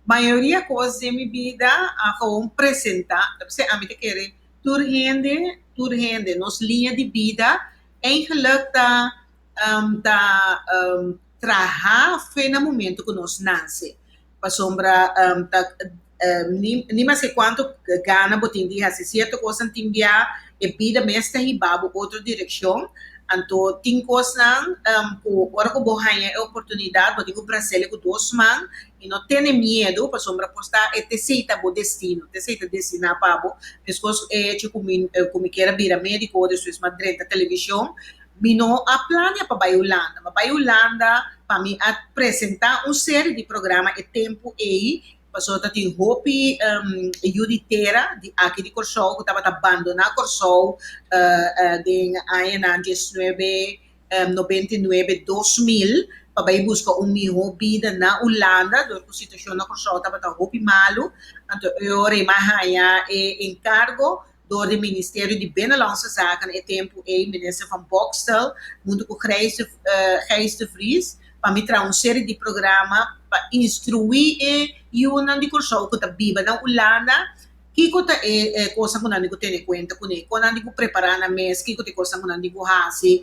Mayoria cos den mi bida a gewoon presenta. Ta p'esei ami ta kere tur hende, tur hende, nos liña di bida eigenlijk ta ta traha fe na momento cu nos nace. Pasobra ta ni maske cuanto gana bo tin di haci cierto cosnan tin bia e bida mes ta hiba bo otro direccion. Anto tin cosnan cu ora cu bo haña e oportunidad bo tin cu brasele cu dos man y no tene miedo pasobra por ta e t'esey ta bo destino, t'esey ta destina pa bo. Mescos e hecho cu mi cu mi kier a bira medico despues mi a drenta television. Mi no a plania pa bai Hulanda. Mi a bai Hulanda pa mi a presenta un serie di programa e tempu ei, pasobra ta tin hopi yu di tera di aki di Kòrsou ku tabata bandoná Kòrsou den añanan diesnuebe nobenta i nuebe, 2000 pa bai buska un mihó bida na Hulanda dor ku situashon na Kòrsou tabata hopi malu. Anto e ora ei mi a haña e enkargo Door di Ministerio di Binnenlandse Zaken e tempu ei Minister Van Boxtel huntu ku Gijs de Vries pa mi traha un serie di programa pa instruí e yunan di Kòrsou ku ta biba na Hulanda kiko ta e kosnan ku nan di ku tene kuenta kuné, kon nan di ku prepará nan mes, kiko ta e kosnan ku nan di ku hasi,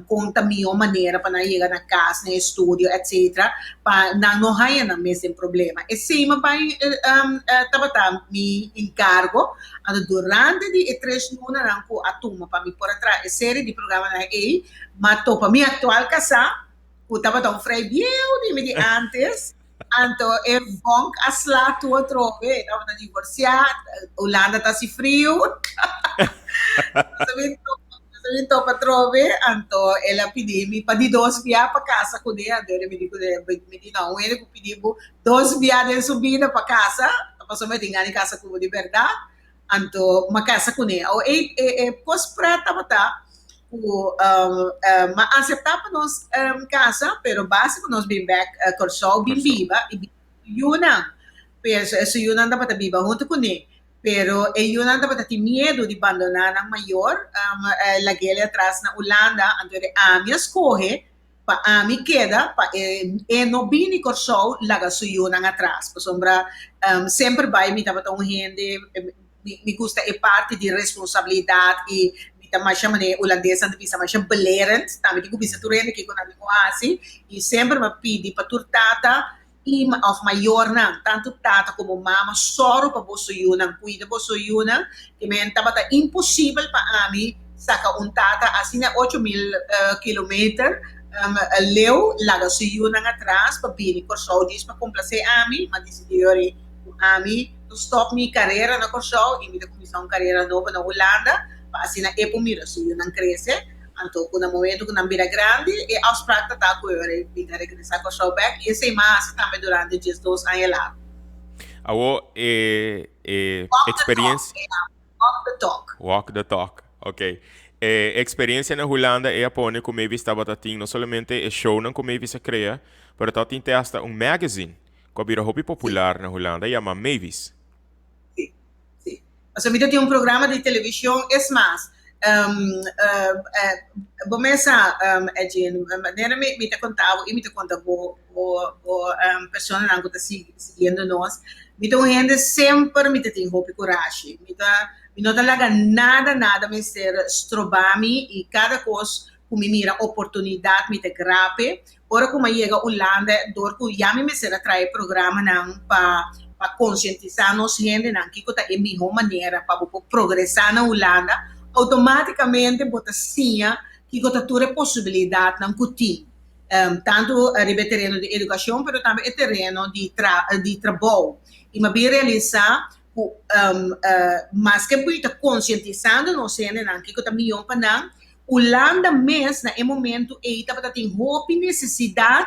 kon ta mihó manera pa nan yega na kas, na estudio etcetera pa nan no haña nan mes den problema. Esei mi a bai tabata mi enkargo. Anto durante di e tres lunanan ku a tuma pa mi por a traha e serie di programanan ei, m'a topa mi aktual kasá, ku tabata un frei bieu di mi di ántes, anto e vonk a sla tur atrobe, e tabata divorsiá, Hulanda ta hasi friu, nos a bin topa, nos a bin topa atrobe, anto el a pidi mi pa di dos bia pa kasa kuné, anto mi di kuné, mi di no, un hende ku pidi bo Dos bia den su bida pa casa, pasobra mi tin gana di casa cu bo di berdad, anto m'a casa cune. Awo e e cos pret tabata cu m'a acepta pa nos casa, pero basta cu nos bin bek Corsou bin biba y bin cu su yunan. Pero su yunan tabata biba hunto cune, pero e yunan tabata tin miedo di bandona nan mayor, lag'el atras na Hulanda, anto ami a scoge Pa ami keda pa e e no bini Kòrsou laga su yunan atras pasobra semper bai mi tabata un hende mi mi gusta e parti di responsabilidat i mi ta masha manera e hulandesnan ta bisa masha belerend tambe tin ku bisa tur hende kiko nan tin ku hasi i semper mi a pidi pa tur tata I òf mayornan, tantu tata komo mama, sòru pa boso yunan, kuida boso yunan, ke men tabata imposibel pa ami saka un tata asina 8000 kilometer leu, laga su yunan atras pa bini Kòrsou djis pa komplasé ami. Mi a disidí yori ku ami ta stòp mi karera na Kòrsou i mi ta kuminsá un karera nobo na Hulanda pa asina e por mira su yunan krese. Anto ku na momento ku nan bira grandi, e afsprak ta ta ku e ora mi ta regresá Kòrsou bèk i esei m'a hasi tambe durante 12 aña largu. Awor e e eksperiencia. Walk the talk. Walk the talk, ok. E eksperiencia na Hulanda e a pone ku Mavis tabata tin no solamente e shownan ku Mavis a krea, pero tabatin te hasta un magazine ku a bira hopi popular na Hulanda yama Mavis. Sí, sí. Pasobra mi ta tin un programa di televishon, es mas. Bo mes sa, Edjean, manera mi ta konta bo i mi ta konta bo bo personanan ku ta siguiendo nos, mi ta un hende semper mi ta tin hopi kurashi. Mi ta mi no ta laga nada nada mester stroba mi i kada kos ku mi mira oportunidat mi ta grape. Ora ku mi a yega Hulanda dor ku ya mi mester a traha e programanan pa pa konsientisá nos hendenan kiko ta e mihó manera pa bo por progresá na Hulanda, outomátikamente bo ta siña kiko ta tur e posibilidatnan ku tin, tantu riba e tereno di edukashon pero tambe e tereno di tra di trabou. I mi a bin realisá ku maske bo ta konsientisando nos hendenan kiko ta mihó pa nan, Hulanda mes na e momento ei tabata tin hopi nesesidat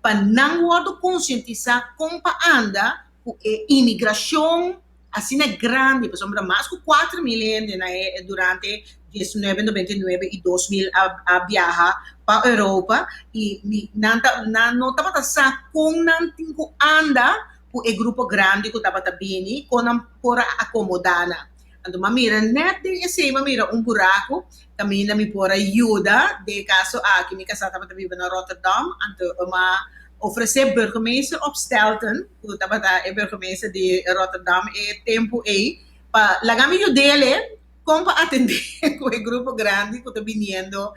pa nan wòrdu konsientisá kon pa anda ku e imigrashon asina grandi, pasobra mas ku 4000 hende na e durante 1999 i 2000 a biaha pa Europa i nan ta nan no tabata sa kon nan tin ku anda ku e grupo grandi ku tabata bini, kon nan por a akomodá nan. Anto m'a mira nèt den esei m'a mira un buraku kaminda mi por a yuda. Den e kaso aki mi kasá tabata biba na Rotterdam, anto m'a ofresé burgemeester Opstelten, ku tabata e burgemeester di Rotterdam e tempu ei, pa laga mi yud'é kon pa atendé ku e grupo grandi ku ta biniendo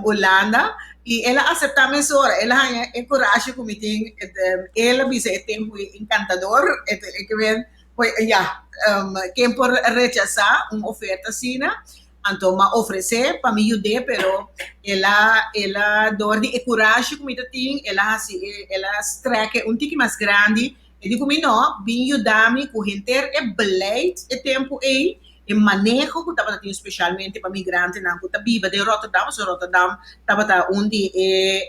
Hulanda. I el a aseptá mesora, el a haña e kurashi ku mi tin, el a bisa e tempu ei enkantador, e ke men Pues ya, ken por rechasá un oferta asina? Anto m'a ofresé pa mi yud'é, pero el a, el a, dor di e kurashi ku mi ta tin, el a hasi e, el a strèk e un tiki mas grandi. E di ku mi, No, bin yuda mi ku henter e beleid e tempu ei, e maneho ku tabata tin speshalmente pa migrantenan ku ta biba den Rotterdam, pasobra Rotterdam tabata un di e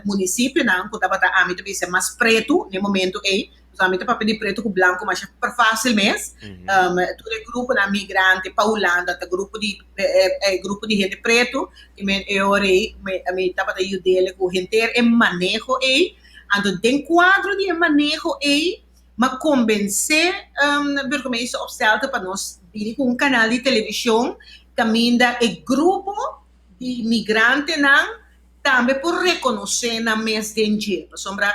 munisipionan ku tabata, ami ta bisa, mas pretu na e momento ei. Pasobra mi ta papia di pretu ku blanku masha super fásil mes. Tur e gruponan migrante pa Hulanda ta grupo di e grupo di hende pretu. I men e ora ei mi tabata yud'é ku henter e maneho ei. Anto den kuadro di e maneho ei m'a kombensé burgemeester Opstelten pa nos bini ku un kanal di televishon kaminda e grupo di migrantenan tambe por rekonosé nan mes den dje, pasobra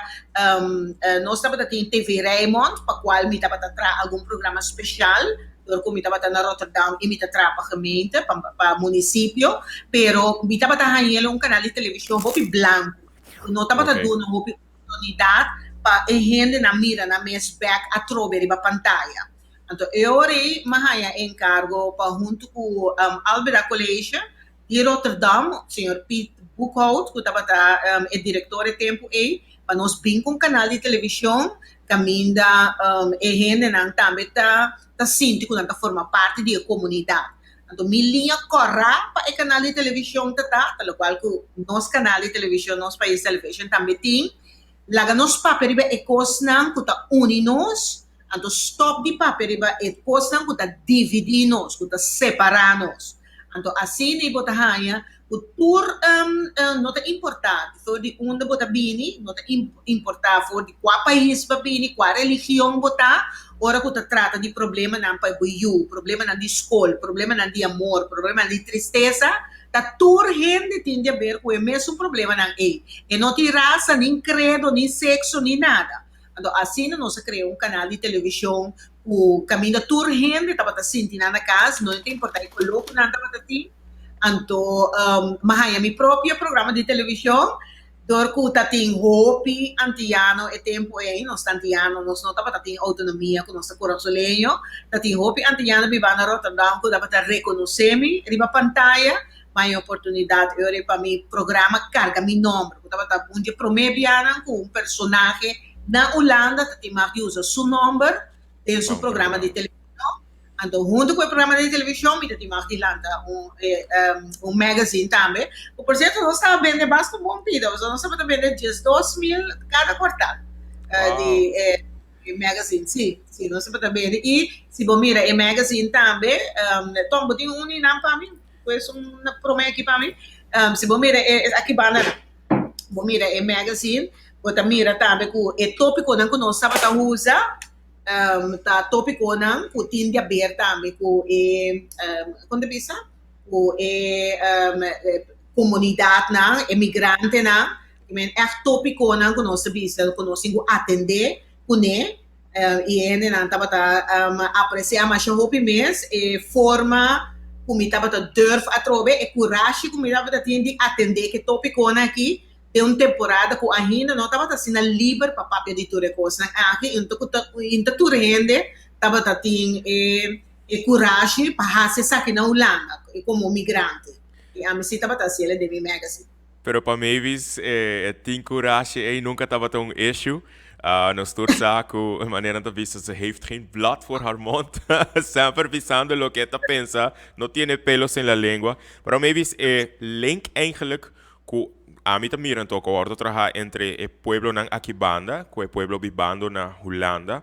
nos tabata tin TV Rijnmond, pa kual mi tabata traha algun programa speshal, dor ku mi tabata na Rotterdam i mi ta traha pa gemeente, pa munisipio, pero mi tabata hañ'el un kanal di televishon hopi blanku, ku no tabata duna hopi oportunidat pa e hendenan mira nan mes bèk atrobe riba pantaya. Anto e ora ei mi a haña e enkargo pa huntu ku Albeda College Di Rotterdam, señor Piet Boekhout, ku tabata e direktor e tempu ei, pa nos bin ku un kanal di televishon kaminda e hendenan tambe ta ta sinti ku nan ta forma parti di e komunidat. Anto mi liña kòrá pa e kanal di televishon ta ta, ta lokual ku nos kanal di televishon, Nos Pais Television, tambe tin, laga nos papia riba e kosnan ku ta uni nos, anto stòp di papia riba e kosnan ku ta dividí nos, ku ta separá nos. Anto asina ei bo ta haña ku tur no ta importá for di unda bo ta bini, no ta importá for di kua pais bo a bini, kua religion bo ta, ora ku ta trata di problemanan pa bo yu, problemanan di skol, problemanan di amor, problemanan di tristesa, ta tur hende tin di haber ku e mesun problemanan ei. E no tin rasa, nin kredo, nin sekso, ni nada. Anto asina nos a krea un kanal di televishon ku kaminda tur hende tabata sinti nan na kas, no ta importá e koló ku nan tabata tin. Anto mi a haña mi propio programa di televishon dor ku ta tin hopi antiano e tempu ei, nos ta antiano, nos no tabata tin outonomia ku nos ta kurasoleño, ta tin hopi antiano biba na Rotterdam ku tabata rekonosé mi riba pantaya. Mai oportunidat e ora ei pa mi programa Karga Mi Nomber, ku tabata un di e promé bianan ku un personahe na Hulanda ta tin mag di usa su nomber den su programa di televishon. Anto huntu ku e programa di televishon mi ta tin mag di lanta un un magazine tambe, ku por sierto nos tabata bende basta un bon pida, pasobra nos tabata bende 12,000 kada kuartal di e E magazine, si, si, nos tabata bende. I si bo mira e magazine tambe, Tom, bo tin un di nan pa mi? Pues un promé aki pa mi. Si bo mira e, aki banda nan, bo mira e magazine, bo ta mira tambe ku e tópikonan ku nos tabata usa, ta tópikonan ku tin di haber tambe ku e, kon ta bisa? ku e komunidatnan, e migrantenan, I men ègt tópikonan ku nos ta bisa ku nos tin ku atendé kuné i e hendenan tabata apresiá masha hopi mes e forma ku mi tabata durf atrobe, e kurashi ku mi tabata tin di atendé ku e tópikonan aki den un temporada ku ainda no tabata asina liber pa papia di tur e kosnan aki i ta tur hende tabata tin e e kurashi pa hasi esaki na Hulanda komo migrante i ami si tabata hasiel den mi magazine. Pero pa Mavis e tin kurashi ei nunka tabata un issue. Nos tur sa ku manera nan ta bisa ze heeft geen blad voor haar mond. Semper bisando loke e ta pensa, no tiene pelos en la lengua. Pero Mavis e link eigenlijk ku ami ta mira anto ku a wòrdu traha entre e pueblonan aki banda ku e pueblo bibando na Hulanda.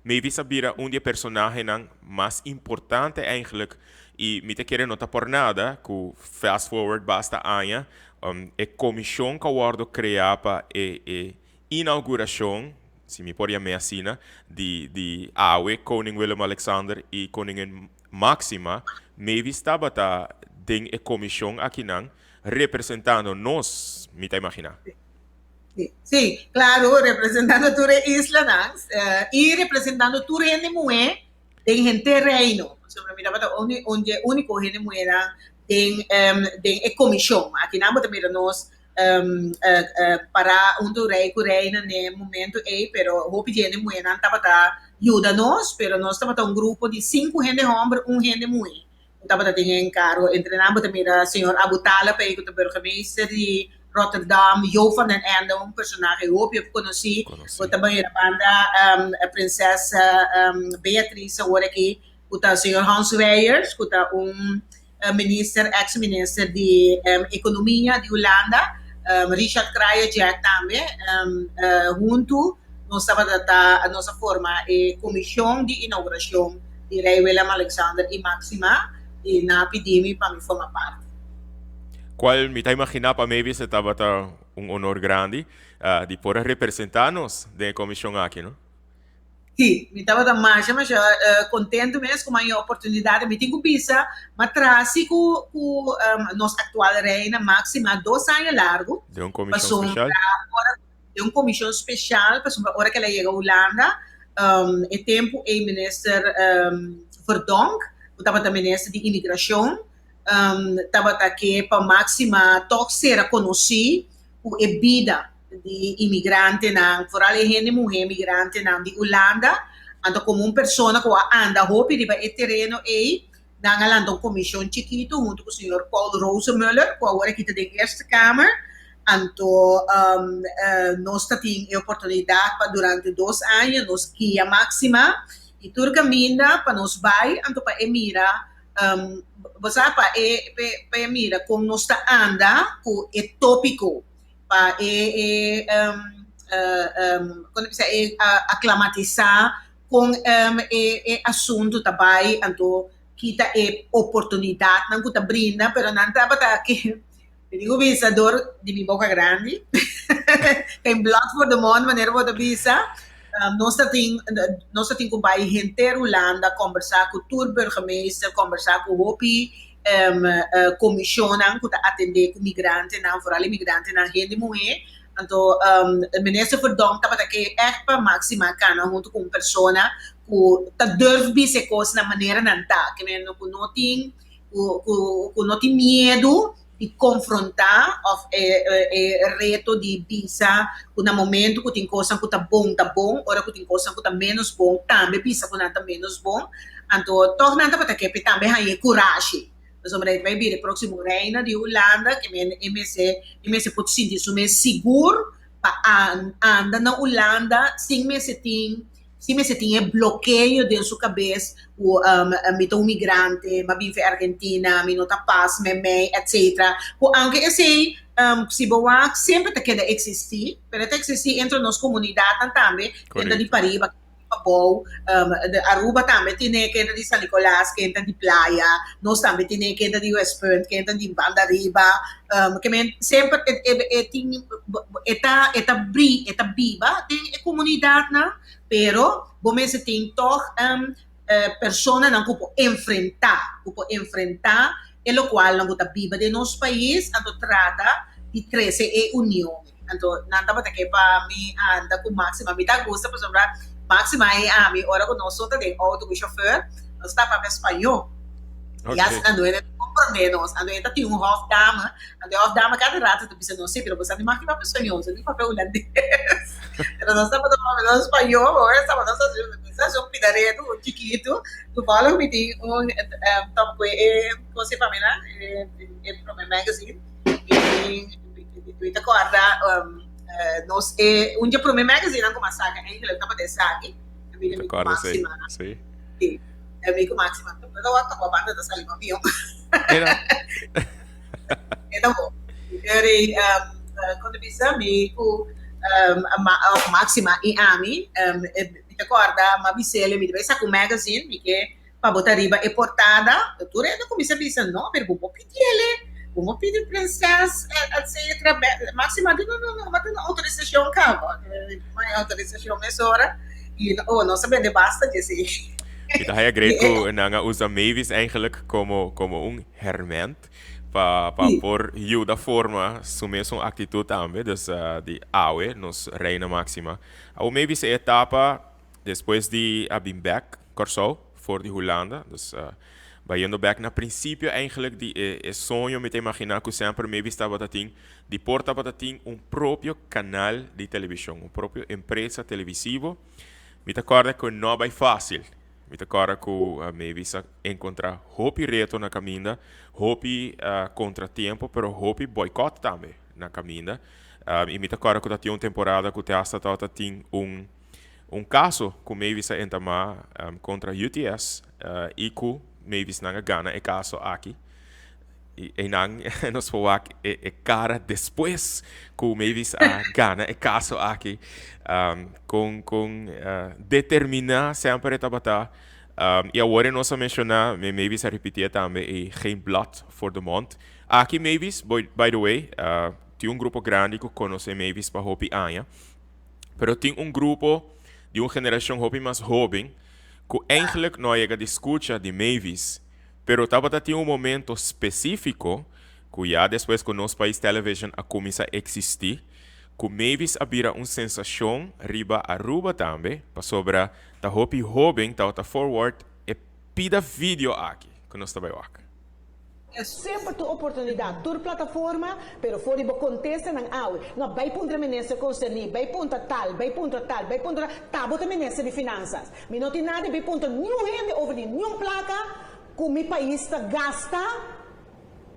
Mavis a bira un di e personahenan mas importante eigenlijk y mi ta kere no ta por nada cu fast forward basta aña e comision cu a wordo crea pa e e inauguracion, si mi por yam'e asina, di di awe Koning Willem Alexander y Koningin Maxima, Mavis tabata den e comision akinan representando nos, mi ta imagina. Sí, claro, representando tur e islanan y representando tur hende muhé den henter Reino. Pasobra mi tabata un di e úniko hende muhénan den den e komishon. Akinan bo ta mira nos pará huntu rei ku reina n'e momento ei, pero hopi di hende muhénan tabata yuda nos, pero nos tabata un grupo di sinku hende hòmber, un hende muhé. Ku tabata tin e enkargo. Entre nan bo ta mira señor Aboutaleb ei ku ta burgemeester di Rotterdam, Jo van den Ende, un personahe hopi hopi konosí. Bo ta mira banda prinses Beatrice awor aki ku ta señor Hans Wijers ku ta un minister, ex minister di ekonomia di Hulanda, Richard Krajicek tambe. Huntu nos tabata ta nos a forma e komishon di inaugurashon di Rei Willem Alexander i Maxima i nan a pidi mi pa mi forma parti. Cual mi ta imagina pa Mavis e tabata un honor grandi di por a representa nos den e comision aki, no? Si, mi tabata masha masha contento mes cu mi a haña e oportunidad. Mi tin cu bisa mi a traha si cu cu nos actual Reina Maxima dos aña largo. Den un comision special? Den un comision special pasobra ora cu el a yega Hulanda e tempo ey minister Verdonk cu tabata minister di imigracion tabata ke pa Maxima toch sera conoci cu e bida di imigrantenan vooral e hende muhe migrantenan di Hulanda anto como un persona cu a anda hopi riba e tereno ey Nan a lanta un komishon chikitu huntu ku señor Paul Rosenmöller, ku awor aki ta den Eerste Kamer. Anto nos ta tin e oportunidat pa durante dos aña nos guia Maxima i tur kaminda pa nos bai, anto pa e mira, bo sa, pa e pa e mira kon nos ta anda ku e topiko, pa e e kon ta bisa e aklamatisá Kon e asuntu ta bai, anto kita e oportunidatnan ku ta brinda, pero nan tabata ke, mi tin ku bisa dor di mi boka grandi, geen blad voor de mond manera bo ta bisa, nos ta tin, nos ta tin ku bai henter Hulanda kombersá ku tur burgemeester, kombersá ku hopi komishonnan ku ta atendé ku migrantenan, foral e migrantenan hende muhé. Anto Minister Verdonk tabata ke ègt pa Maxima kana huntu ku un persona ku ta durf bisa e kos na manera nan ta, ke men ku no tin ku ku no tin miedu di konfrontá òf e e reto di bisa ku na momentu ku tin kosnan ku ta bon ta bon, ora ku tin kosnan ku ta ménos bon tambe bisa ku nan ta ménos bon. Anto tòg nan tabata ke p'e tambe haña e kurashi. Pasobra e ta bai bira e próksimo reina di Hulanda, ke men e mester e mester por sinti su mes sigur pa anda na Hulanda sin mester tin sin mester tin e blokeo den su kabes ku mi ta un migrante, mi a bin for Argentina, mi no ta pas memei, etcetera. Ku aunke esei si bo wak semper ta keda eksistí, pero e ta eksistí entre nos komunidatnan tambe, kende di pariba. Pabou, Aruba tambe tine kende di San Nicolas, kende di Playa, nos tambe tine kende di Westpunt, kende di Banda Riba, ke men semper e tin e ta e ta bri e ta biba den e komunidatnan, pero bo mester tin tòg personanan ku por enfrentá, ku por enfrentá. e lokualnan ku ta biba den nos pais anto trata di trese e union. Anto nan tabata ke pa mi anda ku Maxima. Mi ta gusta pasobra Maxima i ami ora ku nos ta den outo ku shofèr nos ta papia spañó. I asina no hende ta komprondé nos. Anto e ta tin un hòfdame, anto e hòfdame kada rato ta bisa nos, sí, pero boso a ni mag di papia spañó, boso tin ku papia hulandes. Pero nos tabata papia nos spañó, ora tabata nos hasi un pidaretu chikitu. Toevallig mi tin un tòp ku e kos ei pa mi nan, e promé magazine. Mi ta kòrda nos e un dje promé magazinenan ku mi a saka eigenlijk tabata esaki. Mi ta kòrda esei, si. Si, mi ku Maxima. Mi ta wak tòg banda ta sali mihó. Mira. E ta bon. Eri, kon ta bisa, mi ku Maxima i ami, mi ta kòrda mi a bis'el, mi ta bai saka un magazine, mi ke pa bo ta riba e portada, tur hende cuminsa bisa no, pero bo por pidi ele, bo por pidi prinses etcetera, Maxima di no no no, bo tin autorisacion caba, bo tin autorisacion mesora y oh nos a bende basta dje si. Mi ta haya great cu nan a usa Mavis eigenlijk como como un herment pa pa por yuda forma su mesun actitud tambe, dus di awe nos Reina Maxima. Awo Mavis e etapa despues di a bin bek Kòrsou for di Hulanda. Dus bayendo bek na prinsipio eigenlijk di e e soño mi ta imaginá ku semper Mavis tabata tin di por tabata tin un propio kanal di televishon, un propio empresa televisivo. Mi ta kòrda ku no a bai fásil. Mi ta kòrda ku Mavis a enkontrá hopi reto na kaminda, hopi kontratiempo, pero hopi bòikòt tambe na kaminda. I mi ta kòrda ku ta tin un temporada ku te asta tabata tin un Un kaso ku Mavis a entamá kontra UTS i ku Mavis nan a gana e kaso aki. I einan nos por wak e kara despues ku Mavis a gana e kaso aki. Kon kon determiná semper e tabata. I awor e nos a menshoná, Mavis a ripitié tambe e geen blad voor de mond. Aki Mavis, by the way, tin un grupo grandi ku konosé Mavis pa hopi aña. Pero tin un grupo di un generacion hopi mas hoben cu eigenlijk no a yega di scucha di Mavis, pero tabata tin un momento specifico cu ya despues cu Nos Pais Television a cuminsa existi, cu Mavis a bira un sensacion riba Aruba tambe, pasobra ta hopi hoben tabata forward e pida video aki cu nos ta bay wak. Semper tur oportunidat, tur plataforma, pero for di bo kontestanan awe, no bai puntra minister konserní, bai puntra tal, bai puntra tal, bai puntra tal, ta bo ta minister di finansas. Mi no tin nada di bai puntra niun hende over di niun plaka ku mi pais ta gasta,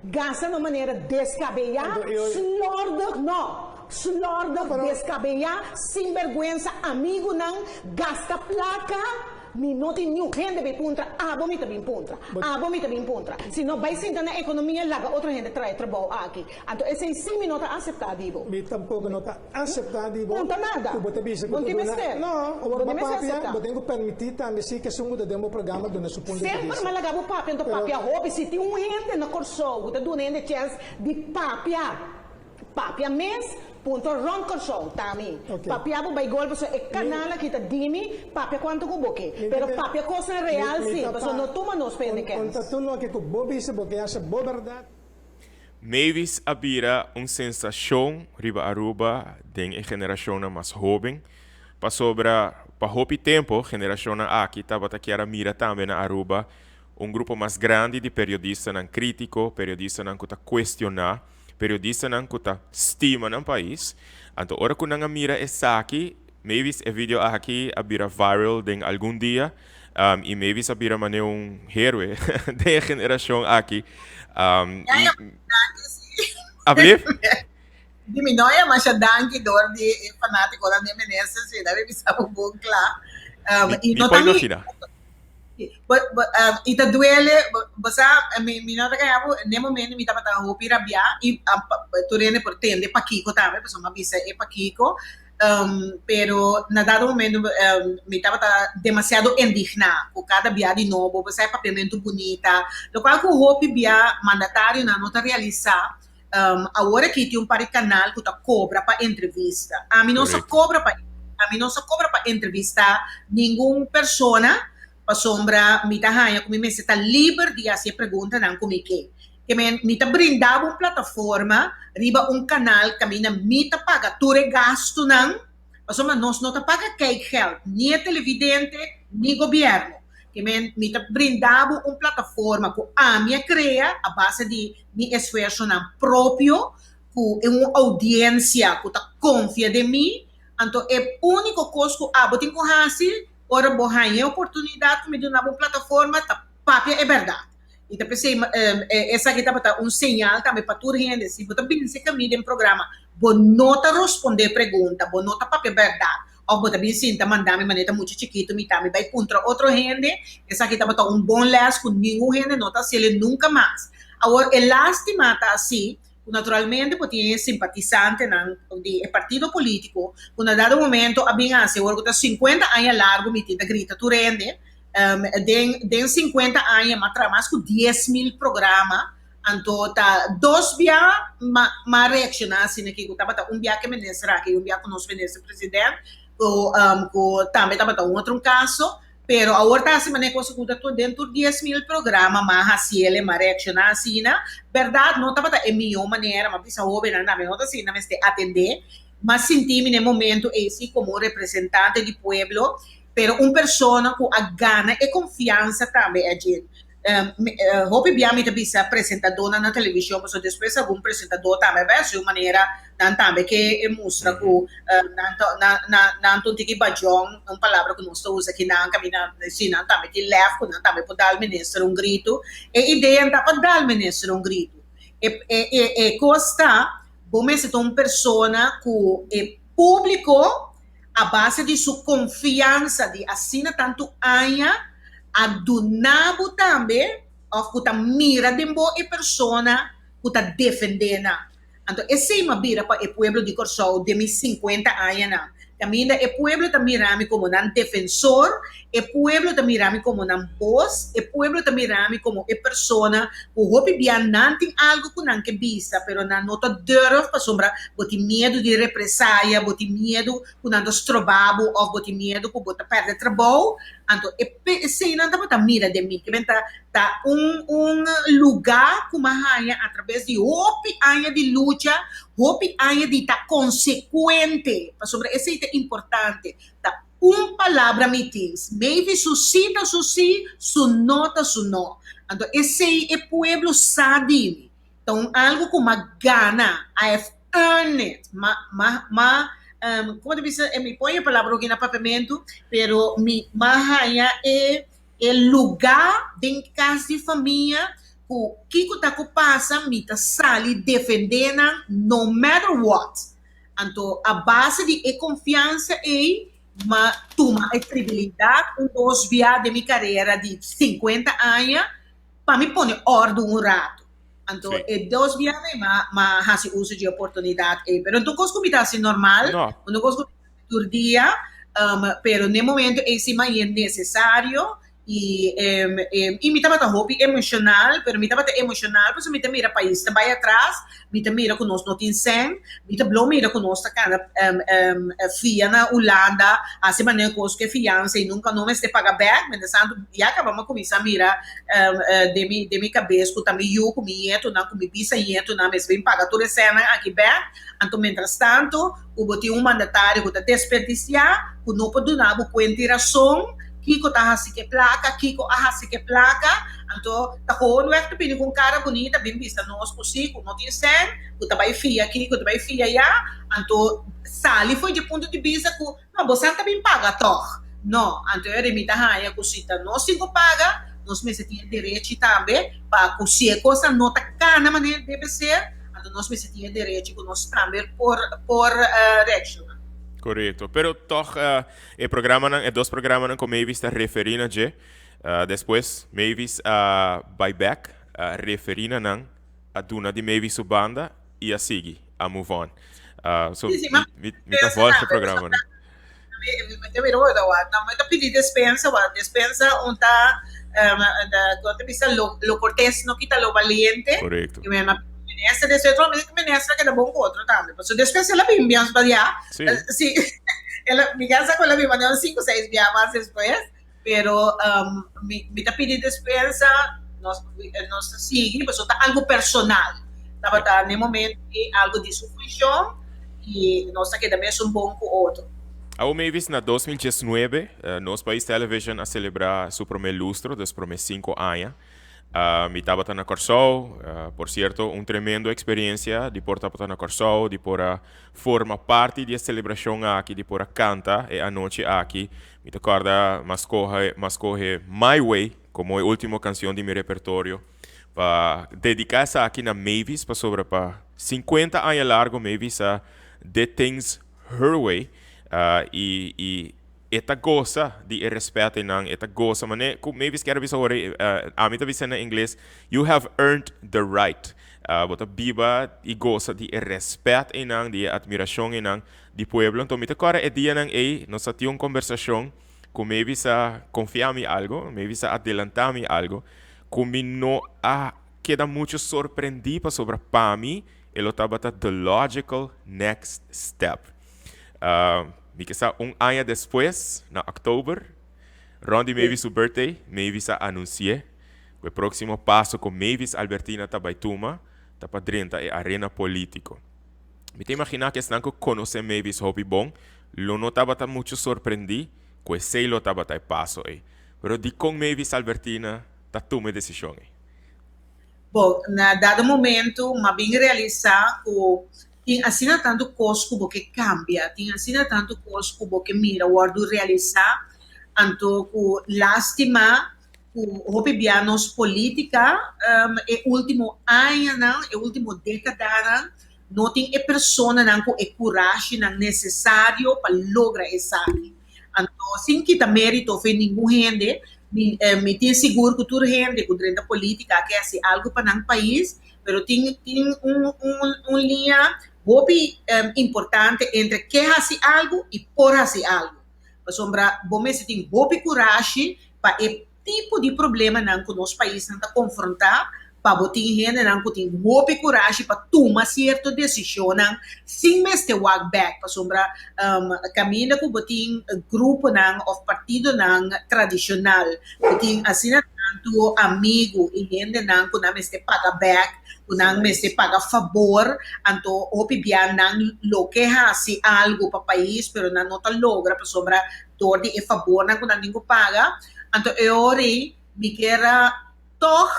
gasta na un manera deskabeyá, slòrdig, no, slòrdig, deskabeyá, sinbèrgwensa, amigunan gasta plaka. Mi no tin niun hende bin puntra, abo mi ta bin puntra, abo mi ta bin puntra. Si no bai sinta na ekonomia laga otro hende trae trabou aki. Anto esei si mi no ta aseptá di bo. Mi tampoko no ta aseptá di bo. Un ta nada. Ku bo ta bisa ku Bo ta tin duna. mester. No, Bo awor tin bo mester papia, aseptá. bo tin ku permití tambe si ku esun ku ta den bo programa duna su punto di Semper bista. mi a laga bo papia, anto Pero. papia hopi. Si tin un hende na Kòrsou ku ta duna hende chèns di papia. Papia mes, punto rond Kòrsou, ta mi. Papia bo bai gol pasobra e kanal aki ta di mi, papia kuantu ku bo ke. Pero papia kosnan real si, pasobra no tuma nos pa hende kens. Mavis a bira un sensashon riba Aruba den e generashonnan mas hóben, pasobra pa hopi tempu generashonnan aki tabata kier a mira tambe na Aruba un grupo mas grandi di periodistanan krítiko, periodistanan ku ta kuestioná, periodistanan ku ta stima nan pais. Anto ora ku nan a mira esaki, Mavis e video aki a bira viral den algun dia i Mavis a bira manera un héroe den e generashon aki. Ya ya danki si. Ablief? Di mi no ya masha danki dor di e fanatikonan di e minister si, debe bisa bo bon kla. Mi por imagina. I ta duele, bo sa, mi no ta kaya bo, n'e momento mi tabata hopi rabiá i tur hende por tende pakiko tambe, pasobra mi a bisa e pakiko, pero na dado momento mi tabata demasiado indigná ku kada bia di nobo, bo sa e papiamentu bunita, lokual ku hopi bia mandatarionan no ta realisá. Awor aki tin un par di kanal ku ta kobra pa entrevista. Ami no sa kobra pa ami no sa kobra pa entrevistá ningun persona pasobra mi ta haña ku mi mester ta liber di hasi e preguntanan ku mi ke. Ke men mi ta brinda bo un plataforma riba un kanal kaminda mi ta paga tur e gastunan, pasobra nos no ta paga kijkgeld, ni e televidente ni gobièrnu. Ke men mi ta brinda bo un plataforma ku ami a krea a base di mi esfuersonan propio, ku e un oudiensia ku ta konfia den mi. Anto e úniko kos ku abo tin ku hasi ora bo haña e oportunidat ku mi duna bo un plataforma ta papia e bèrdat. I ta p'esei esaki tabata un señal tambe pa tur hende, si bo ta binse kami den programa, bo no ta rospondé pregunta, bo no ta papia bèrdat, òf bo ta bin sinta manda mi manera ta mucha chikitu mi ta, mi bai puntra otro hende, esaki tabata un bon lès ku ningun hende no ta hasiel nunka mas. Awor e lástima ta asi ku naturalmente bo tin e simpatisantenan di e partido polítiko ku na dado momento a bin hasi awor ku ta sinkuenta aña largu mi tin ta grita tur hende, Den den 50 aña m'a traha mas ku 10,000 programa, anto ta dos bia m'a m'a reakshoná asina aki ku tabata un bia ku e minister aki i un bia ku nos minister president ku ku tambe tabata un otro kaso, pero awor ta hasi manera kos ku ta tur den tur 10,000 programa m'a hasiel e m'a reakshoná asina. Bèrdat no tabata e mihó manera, m'a bisa hóbennan tambe no ta asina mester atendé, m'a sinti mi na e momento ei si komo un representante di pueblo Pero un persona ku a gana e konfiansa tambe a dje. Hopi bia mi ta bisa presentadónan na televishon pasobra despues algun presentadó tambe a bai hasi un manera nan tambe ke e mustra ku nan ta nan ta un tiki bajon, un palabra ku nos ta usa akinan kaminda si nan tambe tin lèf ku nan tambe por dal minister un gritu. E idea ta pa dal minister un gritu. E kos ta bo mester ta un persona ku e públiko a base di su konfiansa di asina tantu aña, a duna bo tambe òf ku ta mira den bo e persona ku ta defendé nan. Anto esei m'a bira pa e pueblo di Kòrsou den mi sinkuenta añanan. Kaminda e pueblo ta mira mi komo nan defensor, e pueblo ta mira mi komo nan bos, e pueblo ta mira mi komo e persona ku hopi bia nan tin algu ku nan ke bisa, pero nan no ta durf pasobra bo tin miedu di represaya, bo tin miedu ku nan ta stroba bo òf bo tin miedu ku bo ta pèrdè trabou. Anto e eseinan tabata mira den mi, kimen ta ta un un lugá ku mi a haña atraves di hopi aña di lucha, hopi aña di ta konsekuente, pasobra esei ta importante, ta un palabra mi tin, maybe su sí ta su sí, su no ta su no. Anto esei e pueblo sa di mi. Ta un algo ku m'a gana, I have earned it, m'a, m'a, m'a, como ta bisa, mi pon e palabra oki na papiamentu, pero mi m'a haña e e lugá den kas di famia ku kiko ta ku pasa mi ta sali defendé nan no matter what. Anto a base di e konfiansa ei m'a tuma e tribilidat un dos bia den mi karera di sinkuenta aña pa mi pone òrdu un ratu. Anto e dos biaha ei m'a m'a hasi uso dje oportunidat ei. Pero no ta un kos ku mi ta hasi normal, no ta un kos ku mi ta hasi tur dia, pero n'e momento ei si m'a haña nesesario i i mi tabata hopi emoshonal, pero mi tabata emoshonal pasobra mi ta mira pais ta bai atras, mi ta mira ku nos no tin sèn, mi ta blo mira ku nos ta kana fia na Hulanda, hasi manera kos ku e fiansa i nunka no mester paga bèk. Mientras tanto ya kaba mi a kuminsá mira den mi den mi kabes ku ta mi yu ku mi ñetonan ku mi bisañetonan mester bin paga tur e sènnan aki bèk. Anto mientras tanto ku bo tin un mandatario ku ta desperdisiá, ku no por duna bo kuenta i rason kiko ta hasi ku e plaka, kiko a hasi ku e plaka, anto ta gewoonweg ta bini ku un kara bunita bin bisa nos ku si ku no tin sèn, ku ta bai fia aki, ku ta bai fia ayá, anto sali for dje punto di bista ku no bosan ta bin paga tòg. No, anto e mi ta haña ku si ta nos tin ku paga, nos mester tin e derechi tambe pa ku si e kosnan no ta kana manera debe ser, anto nos mester tin e derechi ku nos tambe por por reakshoná. Korekto. Pero tòg e programanan, e dos programanan ku Mavis ta referí na dje, despues Mavis a bai bèk, a referí na nan, a duna di Mavis su banda i a sigui, a move on. So mi mi ta volg e programanan. Mi ta mira wak mi ta pidi despensa wak despensa un ta con ta bisa lo lo cortes no kita lo valiente. Correcto. Y mi minister de otro mi minister a keda bon cu otro tambe pasobra despues el a bin bians pa dia. Si. Si el a mi casa cu el a bin manera un cinco seis bia mas despues pero mi mi ta pidi despensa. Nos nos ta sigui pasobra ta algo personal. Tabata n'e momento ei algo di su funshon i nos ta keda mesun bon ku otro. Awor Mavis, na 2019 Nos Pais Television a selebrá su promé lustro, dus promé sinku aña. Mi tabata na Kòrsou, por sierto un tremendo eksperensia di por tabata na Kòrsou, di por a forma parti di e selebrashon aki, di por a kanta e anochi aki. Mi ta kòrda m'a skohe m'a skohe My Way komo e último kansion di mi repertorio pa dediká esaki na Mavis pasobra pa sinkuenta aña largu Mavis a did things her way i i E ta gosa di e respet einan, e ta gosa mane ku Mavis kier a bisa ora ei, ami ta bisa na ingles, you have earned the right. Bo ta biba i gosa di e respet einan, di e admirashon einan di pueblo. Anto mi ta kòrda e dianan ei, nos a tin un kombersashon ku Mavis a konfia mi algo, Mavis a adelantá mi algo, ku mi no a keda muchu sorprendí pasobra pa mi e lo tabata the logical next step. Mi ke sa un aña despues, na òktober, rònt di Mavis su birthday, Mavis a anunsi'é ku e próksimo paso ku Mavis Albertina ta bai tuma ta pa drenta e arena polítiko. Mi ta imaginá ku esnan ku konosé Mavis hopi bon lo no tabata muchu sorprendí ku esei lo tabata e paso ei. Pero dikon Mavis Albertina ta tuma e desishon ei? Bon, na dado momento m'a bin realisá ku Tin asina tantu kos ku bo ke kambia, tin asina tantu kos ku bo ke mira wòrdu realisá, anto ku lástima ku hopi bia nos polítika e último añanan, e último dékadanan no tin e personanan ku e kurashinan nesesario pa logra esaki. Anto sin kita mérito fe ningun hende, mi mi tin sigur ku tur hende ku drenta polítika ke hasi algu pa nan pais, Pero tin tin un un un liña hopi importante entre ke hasi algu i por hasi algu. Pasobra bo mester tin hopi kurashi pa e tipo di problemanan ku nos paisnan ta konfrontá, pa bo tin hendenan ku tin hopi kurashi pa tuma sierto desishonnan sin mester wak bèk. Pasobra kaminda ku bo tin gruponan òf partidonan tradishonal ku tin asina tantu amigu i hendenan ku nan mester paga bèk, ku nan mester paga fabor, anto hopi bia nan lo ke hasi algu pa pais pero nan no ta logra pasobra dor di e fabornan ku nan tin ku paga. Anto e ora ei mi kier a tòg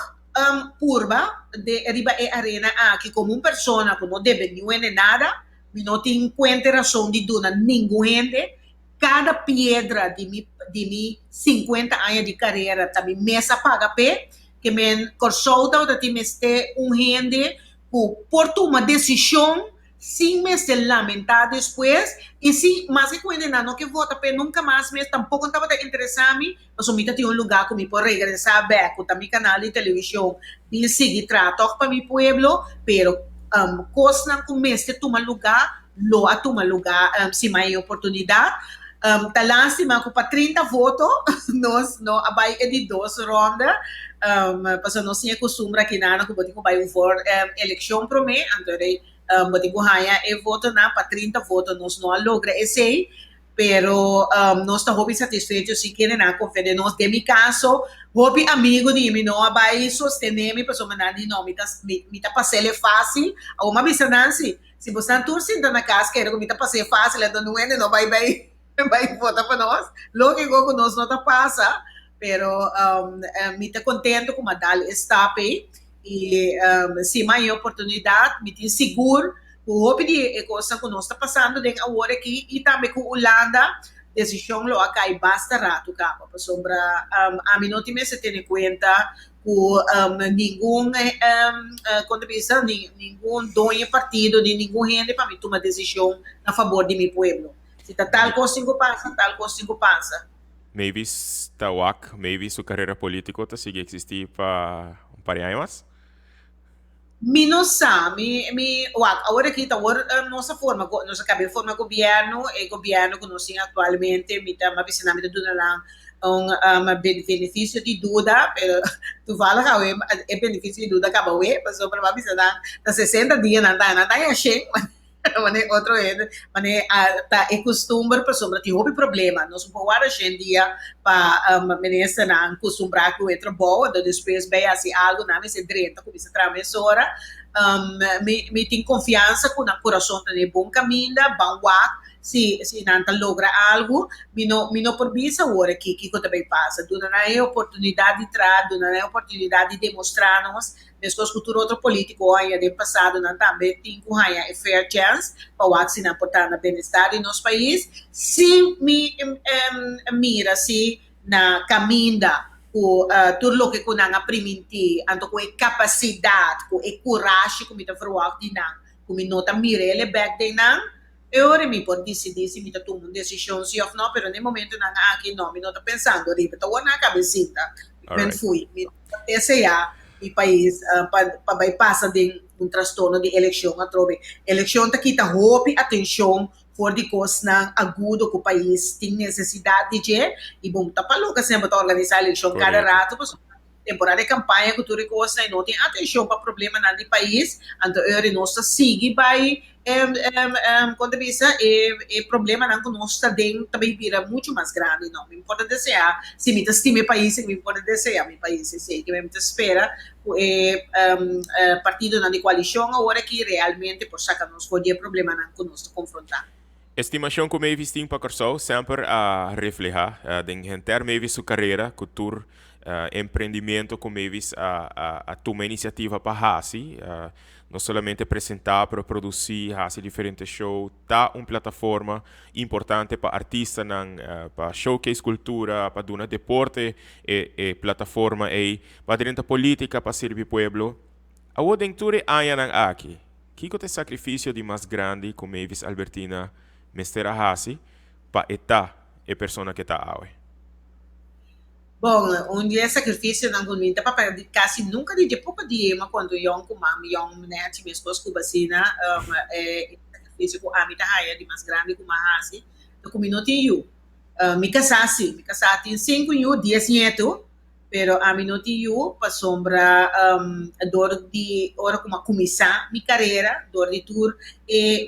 purba de riba e arena aki komo un persona ku no debe niun hende nada, mi no tin kuenta e rason di duna ningun hende. Kada piedra di mi di mi sinkuenta aña di karera ta mi mes a paga p'e, ke men Kòrsou tabata tin mester un hende ku por tuma desishon sin mester lamentá despues i si maske ku hendenan no ke vota p'e nunka mas mes tampoko no tabata interesá mi pasobra mi ta tin un lugá ku mi por regresá bèk ku ta mi kanal di televishon bin sigui traha tòg pa mi pueblo pero kosnan ku mester tuma lugá lo a tuma lugá si mai e oportunidat. Ta lástima ku pa 30 voto nos no a bai e di dos ronda, pasobra nos tin e kustumber aki nan ku bo tin ku bai un for elekshon promé, anto rei bo tin ku haña e votonan. Pa 30 voto nos no a logra esei, pero nos ta hopi satisfecho si kendenan a konfia den nos. Den mi kaso, hopi amigu di mi no a bai sostené mi pasobra nan di no, mi ta mi ta pas'el e fásil. Awor mi a bisa nan si. Si bosan tur sinta na kas kere ku mi ta pas'é fásil anto nun hende no bai bai bai vota pa nos. Lógiko ku nos no ta pasa, pero mi ta kontento ku mi a dal e stap ei i si mi haña e oportunidat mi tin sigur ku hopi di e kosnan ku nos ta pasando den awor aki i tambe ku Hulanda desishon lo a kai basta ratu kaba pasobra ami no tin mester tene kuenta ku ningun kon ta bisa ningun doño partido ni ningun hende pa mi tuma desishon na fabor di mi pueblo. Si ta tal kos tin ku pasa, tal kos tin ku pasa. Mavis ta wak, Mavis su karera politiko ta sigui eksistí pa un par di aña mas? Mi no sa, mi mi wak awor aki ta awor nos a forma nos a kaba di forma gobièrnu, e gobièrnu ku nos tin aktualmente mi ta mi a bisa nan mi ta duna nan un benefisio di duda, pero toevallig awe e benefisio di duda a kaba awe, pasobra mi a bisa nan ta 60 dia nan ta, nan ta haña shen. Mane otro hende, mane ta e kustumber pasobra tin hopi problema. Nos no por warda shen dia pa ministernan kustumbrá ku e trabou, anto despues bai hasi algu, nan mester drenta kuminsá traha mesora. Mi mi tin konfiansa ku nan kurason ta den bon kaminda, ban wak si si nan ta logra algu. Mi no mi no por bisa awor aki kiko ta bai pasa. Duna nan e oportunidat di traha, duna nan e oportunidat di demostrá nos Meskos ku tur otro polítiko haña den pasado nan tambe tin ku haña e fair chance pa wak si nan por ta na benestar di nos pais. Si mi mira si na kaminda ku tur loke ku nan a primintí anto ku e kapasidat ku e kurashi ku mi ta verwagt di nan ku mi no ta mira el e bèk den nan, E ora mi por disidí si mi ta tuma un desishon si òf nò, pero na e momentunan aki nò, mi no ta pensando riba. Ta wòrdu na kabesita, mi men fui, mi no ta deseá mi pais pa pa bai pasa den un trastorno di elekshon atrobe. Elekshon ta kita hopi atenshon for di kosnan agudo ku pais tin nesesidat di dje, i bon ta pa loke semper ta organisá elekshon kada rato, pasobra temporada di kampaña ku tur e kosnan i no tin atenshon pa problemanan di pais, anto e ora nos ta sigui bai kon ta bisa e e problemanan ku nos ta den ta bai bira muchu mas grandi. No mi por ta deseá, si mi ta stima e pais mi por ta deseá mi pais esei ke mi ta spera ku e partidonan di koalishon awor aki realmente por saka nos for di e problemanan ku nos ta konfrontá. Estimashon ku Mavis tin pa Kòrsou semper a reflehá den henter Mavis su karera ku tur emprendimiento ku Mavis a a tuma inisiativa pa hasi, no solamente presentá pero produsí, hasi diferente show, ta un plataforma importante pa artistanan, pa showcase kultura, pa duna deporte e e plataforma ei, pa drenta polítika pa sirbi pueblo. Awor den tur e añanan aki, Kiko ta e sakrifisio di mas grandi ku Mavis Albertina mester a hasi pa e ta e persona ku e ta awe? Bon, un di e sakrifisionan ku mi ta papia di kasi nunka di dje poko di ma kuantu yòn ku mami yòn nèchi meskos ku basina, e sakrifisio ku ami ta haya di mas grandi ku mi a hasi ta ku mi no tin yu. Mi kasá si, mi kasá tin sinku yu, dies nietu. Pero ami no tin yu pasobra dor di ora ku mi a kuminsá mi karera, dor di tur e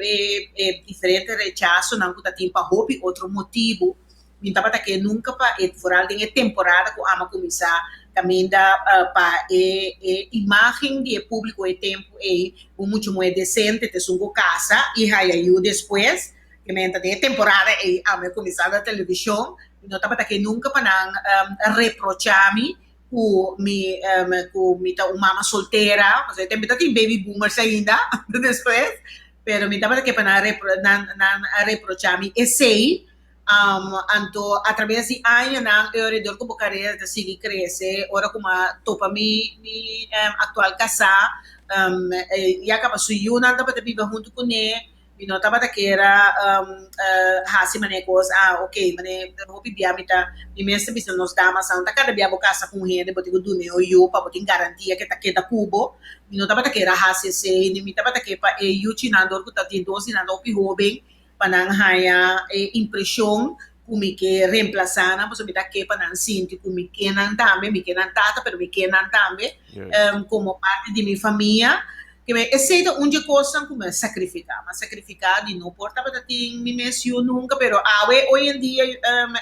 e diferente rechasonan ku ta tin pa hopi otro motibu, mi tabata ke nunka pa e foral den e temporada ku ami a kuminsá kaminda pa e e imágen di e públiko e tempu ei un muchu muhé desente ta esun ku kasa i haya yu despues. Ke menta den e temporada ei ami a kuminsá na televishon, mi no tabata ke nunka pa nan reprochá mi ku mi ku mi ta un mama soltera, pasobra e tempu ta tin baby boomers ainda despues, pero mi tabata ke pa nan nan nan a reprochá mi esei. Anto atraves di añanan e alrededor ku bo karera ta sigui krese, ora ku mi a topa mi mi aktual kasá, ya kaba su yunan tabata biba huntu kuné. Mi no tabata kier a hasi manera kos, ah ok, manera hopi bia mi ta, mi mes ta bisa nos damasnan, ta kada bia bo kasa ku un hende bo tin ku dun'e un yu pa bo tin garantia ke ta keda ku bo. Mi no tabata kier a hasi esei, ni mi tabata kier pa e yuchinan dor ku ta tin dos di nan ta hopi hoben pa nan haña e impreshon ku mi ke remplasá nan, pasobra mi ta ke pa nan sinti ku mi ke nan tambe, mi ke nan tata pero mi ke nan tambe komo parti di mi famia. Kibé, esei ta un dje kosnan ku mi a sakrifiká. Mi a sakrifiká di no por tabata tin mi mes yu nunka, pero awe, hoy en dia,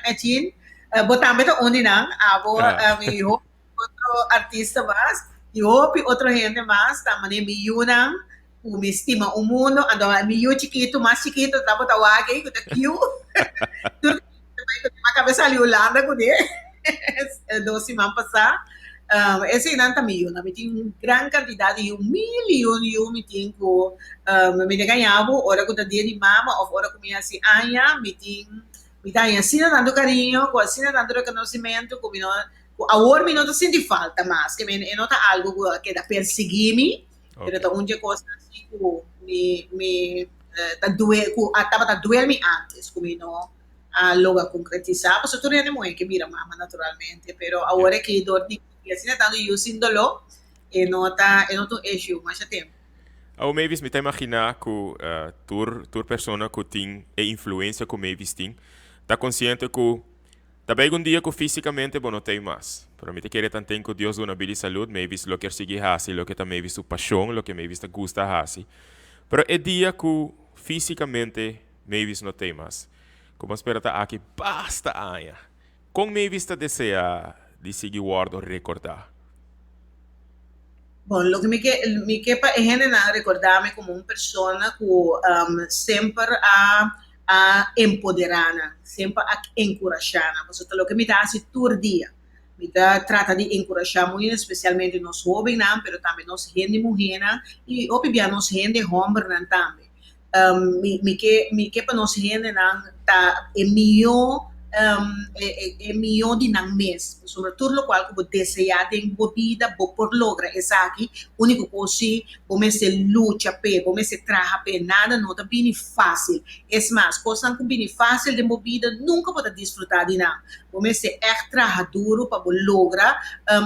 Edjean, bo tambe ta un di nan. Abo, mi hopi otro artista mas i hopi otro hende mas ta manera mi yunan ku mi stima un mundo. Anto mi yu chikitu, mas chikitu tabata wak ei ku ta cute. Tur Mi a kaba sali Hulanda kuné dos siman pasá. Eseinan ta mi yunan. Mi tin un gran kantidat di yu, mil i un yu mi tin ku mi ta gaña bo ora ku ta dia di mama òf ora ku mi hasi aña mi tin mi ta haña asina tantu kariño ku asina tantu rekonosimentu ku mi no ku awor mi no ta sinti falta mas ke e no ta algu ku a keda persiguí mi pero ta un dje kosnan asi ku mi mi ta duel ku a tabata duel mi antes ku mi no a logra concretisa pasobra tur hende muhe ke bira mama naturalmente pero awor aki dor di asina tantu yu sin doló e no ta e no ta un issue masha tempu. Awor Mavis mi ta imagina ku tur tur persona ku tin e influencia ku Mavis tin ta konsiente ku ta bay algun dia ku fisikamente bo no ta ei mas pero mi ta kere tanten ku Dios duna bida i salud Mavis lo kier sigui hasi loke ta Mavis su pashon loke Mavis ta gusta hasi pero e dia ku. Físikamente Mavis no t'ei mas. Ku bo spera ta aki basta aña. Kon Mavis ta deseá di sigui wòrdu rekordá? Bon, loke mi ke mi ke pa e hendenan rekordá mi komo un persona ku semper a a empoderá nan, semper a enkurashá nan, pasobra ta loke mi ta hasi tur dia. Mi ta trata di enkurashá muy espesialmente nos hóbennan, pero tambe nos hende muhénan i hopi bia nos hende hòmbernan tambe. Mi mi ke mi ke pa nos hendenan ta e mihó e mihó di nan mes, pasobra tur lokual ku bo deseá den bo bida bo por logra esaki, úniko kos si bo mester lucha p'e, bo mester traha p'e, nada no ta bini fásil. Es mas, kosnan ku bini fásil den bo bida nunka bo ta disfrutá di nan. Bo mester ègt traha duru pa bo logra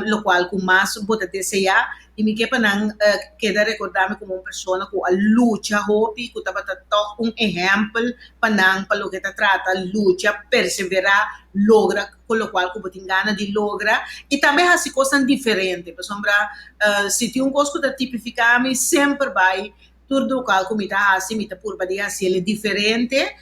lokual ku mas bo ta deseá. I mi ke pa nan keda rekordá mi komo un persona ku a lucha hopi, ku tabata tòg un ehèmpel pa nan pa loke ta trata lucha, perseverá, logra ku lokual ku bo tin gana di logra i tambe hasi kosnan diferente. Pasobra si tin un kos ku ta tipifiká mi semper bai Tur lokual ku mi ta hasi, mi ta purba di hasiel diferente.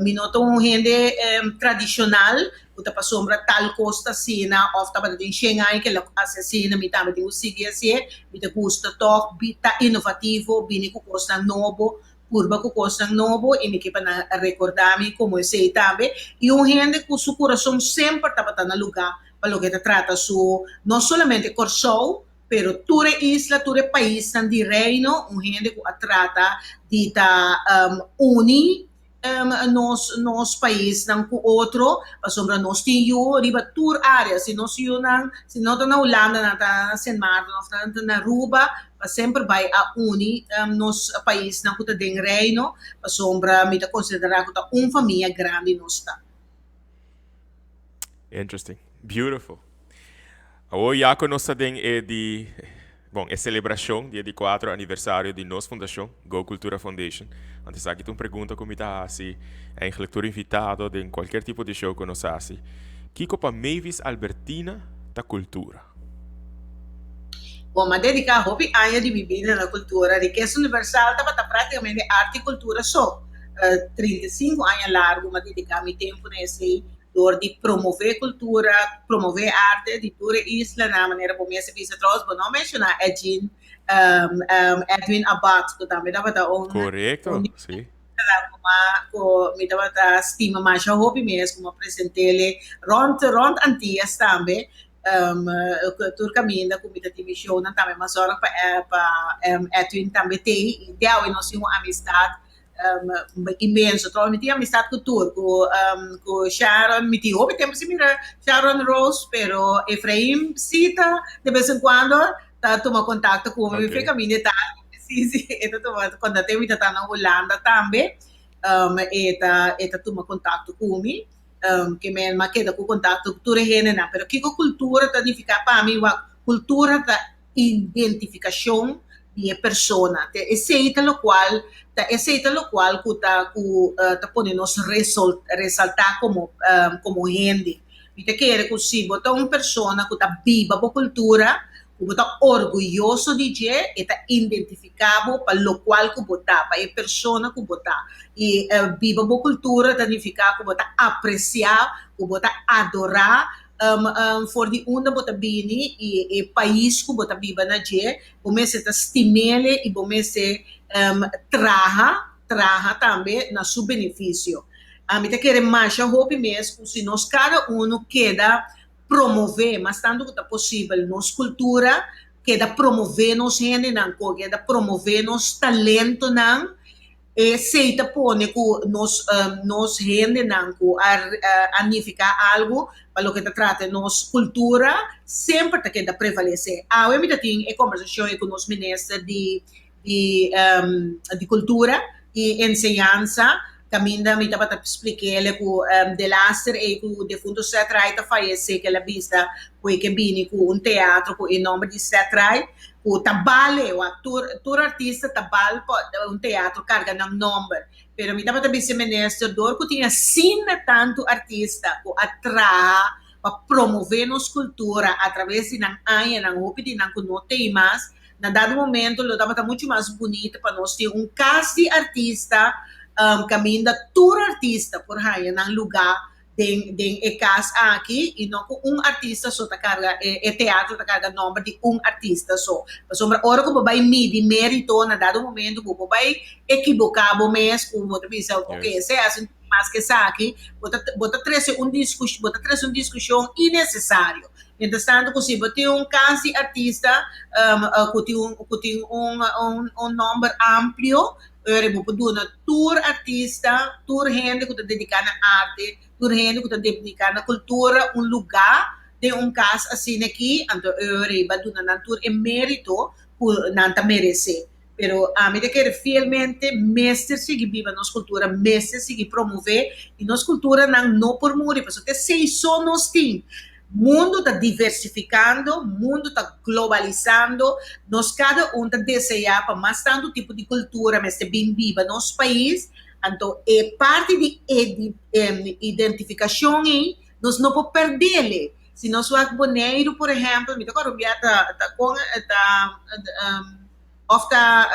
Mi no ta un hende tradishonal ku ta pasobra tal kos ta asina òf tabata tin shen aña ke lo hasi asina, mi tambe tin ku sigui hasié. Mi ta gusta tòg ta inovativo, bini ku kosnan nobo, purba ku kosnan nobo i mi ke pa nan rekordá mi komo esei tambe. I un hende ku su kurason semper tabata na lugá pa loke ta trata su no solamente Kòrsou, Pero tur e isla, tur e paisnan di Reino, un hende ku a trata di ta uni nos nos paisnan ku otro, pasobra nos tin yu riba tur área. Si nos yunan, si no ta na Hulanda, nan ta na Sint Maarten òf nan ta na Aruba, pa semper bai a uni nos paisnan ku ta den Reino, pasobra mi ta konsiderá ku ta un famia grandi nos ta. Interesting. Beautiful. Awor ya ku nos ta den e di, bon, e selebrashon di e di kuatro aniversario di nos fundashon, Go Cultura Foundation. Anto esaki ta un pregunta ku mi ta hasi eigenlijk tur invitado den kualkier tipo di show ku nos hasi. Kiko pa Mavis Albertina ta kultura? Bon, m'a dediká hopi aña di mi bida na kultura. Rikesa Universal tabata práktikamente arte i kultura so. 35 aña largu m'a dediká mi tempu na esei. Dor di promové kultura, promové arte di tur e islanan, manera bo mes a bisa. Trouwens, bo no a menshoná Edjean, Edwin Abath, ku tambe tabata un Korekto, si. ku mi tabata stima masha hopi mes, ku mi a present'é rònt rònt Antias tambe, tur kaminda ku mi ta tin mi shownan tambe mi a sòrg pa pa Edwin tambe t'ei, i te awe nos tin un amistat inmenso. Trouwens mi tin amistad cu tur, cu cu Sharon, mi tin hopi tempo sin mira Sharon Rose, pero Efraim si ta de bes en cuando ta tuma contacto cu mi, mi fe caminda e ta, si si e ta tuma contacto, mi ta ta na Hulanda tambe, e ta e ta tuma contacto cu mi, ke men a keda cu contacto cu tur e hendenan, pero kico cultura ta nifica pa mi? Wak, cultura ta identificacion di e persona. Te esey ta locual ta esey ta locual cu ta cu ta pone nos resol resalta como como hende. Mi ta kere cu si bo ta un persona cu ta biba bo cultura, cu bo ta orguyoso di dje, e ta identifica bo pa locual cu bo ta, pa e persona cu bo ta. Y biba bo cultura ta nifica cu bo ta aprecia, cu bo ta adora For di unda bo ta bini i e pais ku bo ta biba na dje, bo mester ta stim'el i bo mester traha, traha tambe na su benefisio. Mi ta kere masha hopi mes ku si nos kada unu keda promové mas tantu ku ta posibel nos kultura, keda promové nos hendenan, keda promové nos talentonan, Esei ta pone ku nos nos hendenan ku a a nifiká algu pa loke ta trata nos kultura semper ta keda prevalesé. Awe mi ta tin e kombersashon ei ku nos minister di di di kultura i enseñansa kaminda mi tabata splik'é ku delaster ei ku defunto Ced Ride a fayesé ku el a bisa ku e ke bini ku un teatro ku e nòmber di Ced Ride Ku ta bal e, wak tur tur artista ta bal pa un teatro karga nan nomber. Pero mi tabata bisa e minister dor ku tin asina tantu artista ku a traha pa promove nos kultura atraves di nan añanan, hopi di nan ku no tei mas, Na dado momento lo tabata muchu mas bunita pa nos tin un kas di artista kaminda tur artista por haña nan lugá den den e kas aki i no ku un artista so ta karga e teatro ta karga nòmber di un artista so. Pasobra ora ku bo bai midi mérito na dado momento bo por bai ekiboká bo mes ku bo ta bisa oke esei a hasi un tiki mas ke esaki bo ta bo ta trese un diskus bo ta trese un diskushon inesesario. Mientras tanto ku si bo tin un kas di artista ku tin un ku tin un un nòmber amplio ora bo por duna tur artista, tur hende ku ta dediká na arte, tur hende ku ta dediká na kultura un lugá den un kas asina aki, anto ora bo a duna nan tur e mérito ku nan ta meresé. Pero ami ta kere fielmente mester sigui biba nos kultura, mester sigui promové i nos kulturanan no por muri pasobra ta esei so nos tin. Mundu ta diversifikando, mundu ta globalisando, nos kada un ta deseá pa mas tantu tipo di kultura mester bin biba nos pais, anto e parti di identifikashon ei nos no por perdele. Si nos wak Boneiru por ehèmpel, mi ta kòrda un bia ta ta kon ta Of ta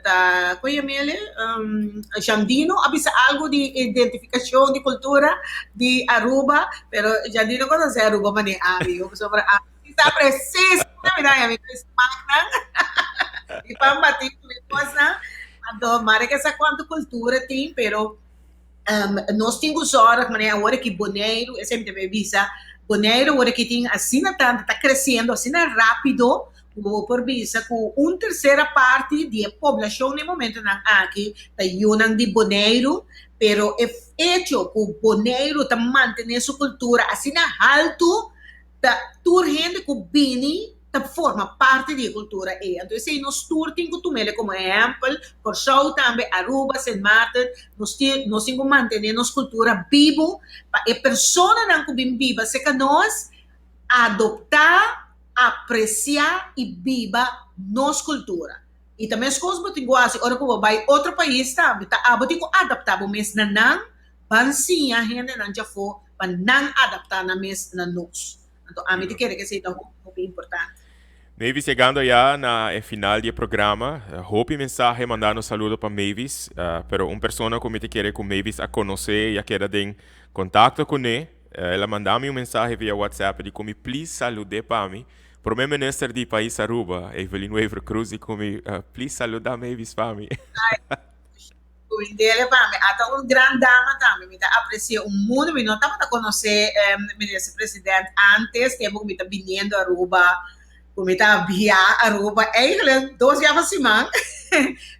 ta kon yam'el e? Jandino a bisa algu di identifikashon di kultura di Aruba, pero Jandino konosé Aruba manera ami, pasobra ami si sa presis unda mi ta haña mi smaknan di pan batí ku mi kosnan. Anto mare ke sa kuantu kultura tin, pero nos tin ku sòrg manera awor aki Boneiru, esei mi ta bay bisa, Boneiru awor aki tin asina tantu, ta kresiendo asina rápido, Bo por bisa ku un tersera parti di e poblashon na e momentunan aki ta yunan di Boneiru, pero e echo ku Boneiru ta mantené su kultura asina haltu, ta tur hende ku bini ta forma parti di e kultura ei. Anto esei nos tur tin ku tum'el komo ehèmpel, Kòrsou tambe, Aruba, Sint Maarten, nos tin nos tin ku mantené nos kultura bibu pa e personanan ku bin biba serka nos adoptá, apresiá i biba nos kultura. I ta meskos bo tin ku hasi ora ku bo bai otro pais tambe, ta abo tin ku adaptá bo mes na nan, ban siña hendenan djafó pa nan adaptá nan mes na nos. Anto ami ta kere ku esei ta hopi hopi importante. Mavis yegando ya na e final di e programa, hopi mensahe mandando saludo pa Mavis, pero un persona ku mi ta kere ku Mavis a konosé i a keda den kontakto kuné, El a manda mi un mensahe via WhatsApp di ku mi please salud'é pa mi. Prome Minister di pais Aruba, Evelyn Wever Croes di ku mi please saluda Mavis pa mi. Kumindele pa mi. Ata un gran dama tambe. Mi ta apreci'é un mundo. Mi no tabata conoce Minister President antes, tempo ku mi ta biniendo Aruba, ku mi ta bia Aruba eigenlijk dos bia pa siman.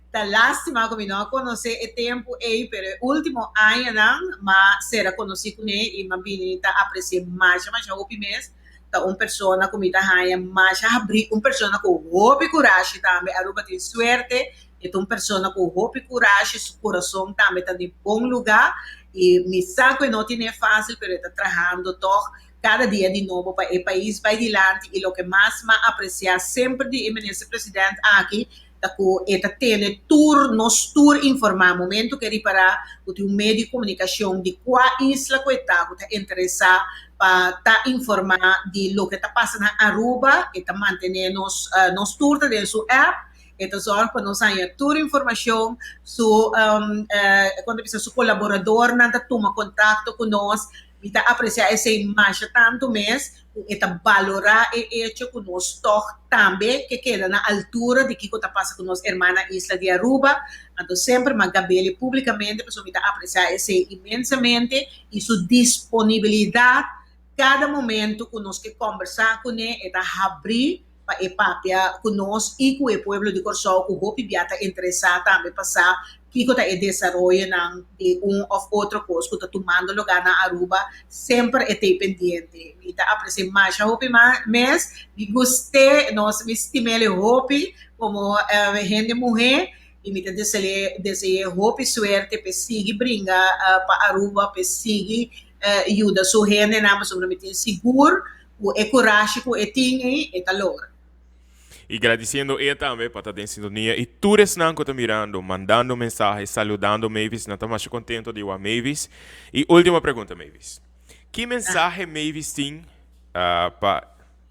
Ta lastima ku mi no a konosé e tempu ei, pero e último añanan m'a sera konosí kuné i m'a bini ta apresi'é masha masha hopi mes. Ta un persona ku mi ta haña masha habrí, un persona ku hopi kurashi tambe. Aruba tin suerte, e ta un persona ku hopi kurashi, su kurason tambe ta den bon lugá i mi sa ku e no tine fásil pero e ta trahando tòg kada dia di nobo pa e pais bai dilanti i loke mas m'a apresiá semper di e Minister President aki ta ku e ta tene tur nos tur informá. Momento ku e ripará ku tin un medio di komunikashon di kua isla ku e ta ku ta interesá pa ta informá di loke ta pasa na Aruba, e ta mantené nos nos tur ta den su app, e ta zòrg pa nos haña tur informashon, su kon ta bisa su kolaboradornan ta tuma kontakto ku nos. Mi ta apresiá esei masha tantu mes ku e ta balorá e echo ku nos tòg tambe ke keda na altura di kiko ta pasa ku nos hermana isla di Aruba. Anto semper m'a gab'el públikamente pasobra mi ta apresiá esei inmensamente i su disponibilidat kada momento ku nos ke kòmbersá kuné e ta habrí pa e papia ku nos i ku e pueblo di Kòrsou ku hopi bia ta interesá tambe pa sa kiko ta e desaroyonan di un òf otro kos ku ta tumando lugá na Aruba, semper e t'ei pendiente. Mi ta apresi'é masha hopi mes, mi gust'é, nos mi stim'el hopi komo hende muhé i mi ta dese'é dese'é hopi suerte p'e sigui bringa pa Aruba, p'e sigui yuda su hendenan pasobra mi tin sigur Ku e kurashi ku e tin ei, e ta logra. I gradisiendo e tambe pa ta den sintonia i tur esnan ku ta mirando, mandando mensahe, saludando Mavis, nan ta masha kontento di wak Mavis. I ultimo pregunta Mavis. Ki mensahe Mavis tin pa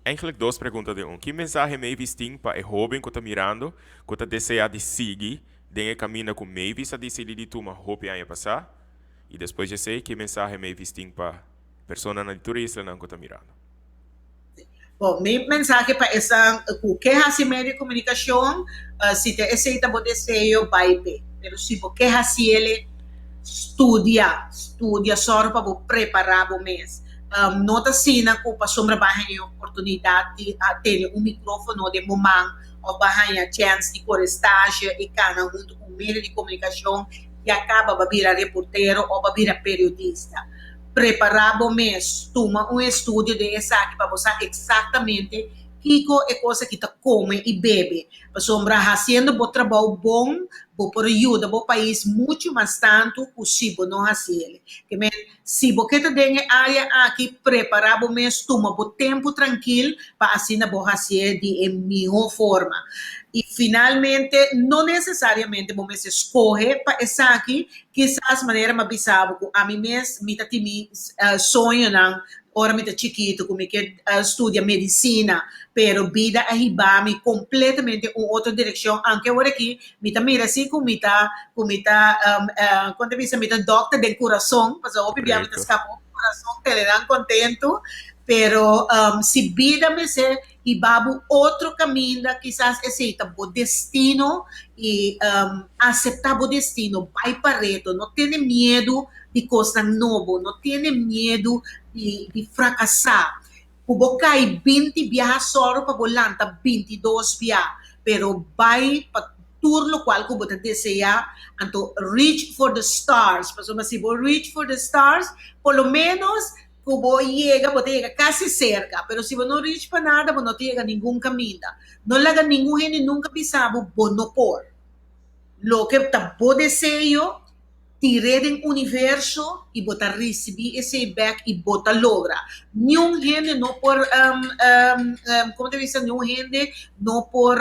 Eigenlijk dos pregunta den un. Ki mensahe Mavis tin pa e hoben ku ta mirando, ku ta deseá di sigui den e kaminda ku Mavis a disidí di tuma hopi aña pasá? I despues di esei, ki mensahe Mavis tin pa personanan di tur e islanan ku ta mirando? Bon, mi mensahe pa esnan ku ke hasi medio di komunikashon, si ta esei ta bo deseo, bai p'e. Pero si bo ke hasi el, studia, studia, sòru pa bo prepará bo mes. No ta asina ku pasobra bo a haña e oportunidat di tene un mikrófono den bo man òf bo a haña chèns di kore stasje i kana huntu ku un medio di komunikashon ya kaba bo a bira reportero òf bo a bira periodista. Prepará bo mes, tuma un estudio den esaki pa bo sa eksaktamente kiko e kos aki ta kome i bebe. Pasobra hasiendo bo trabou bon, bo por yuda bo pais muchu mas tantu ku si bo no hasi el. Ke men, si bo ke ta den e área aki, prepará bo mes, tuma bo tempu trankil pa asina bo hasié di e mihó forma. I finalmente, no nesesariamente bo mester skohe pa esaki, Kisas manera mi a bisa bo ku ami mes mi ta tin mi soñonan ora mi ta chikitu ku mi ke studia medisina, pero bida a hiba mi kompletamente un otro direkshon, aunke awor aki mi ta mira si ku mi ta ku mi ta kon ta bisa mi ta dòkter den kurason, pasobra hopi bia mi ta skapa hopi kurason tene nan kontentu, pero si bida mester Hiba bo otro kaminda, kisas esei ta bo destino i aseptá bo destino, bai pa reto, no tene miedu di kosnan nobo, no tene miedu di di frakasá. Ku bo kai binti biaha sòru pa bo lanta bintidos bia, pero bai pa tur lokual ku bo ta deseá, anto reach for the stars, pasobra si bo reach for the stars, por lo ménos Ku bo yega, bo ta yega kasi serka, pero si bo no reach pa nada, bo no ta yega ningun kaminda. No laga ningun hende nunka bisa bo, bo no por. Loke ta bo deseo, tir'é den universo i bo ta risibí esei bèk i bo ta logra. Niun hende no por, komo ta bisa, niun hende no por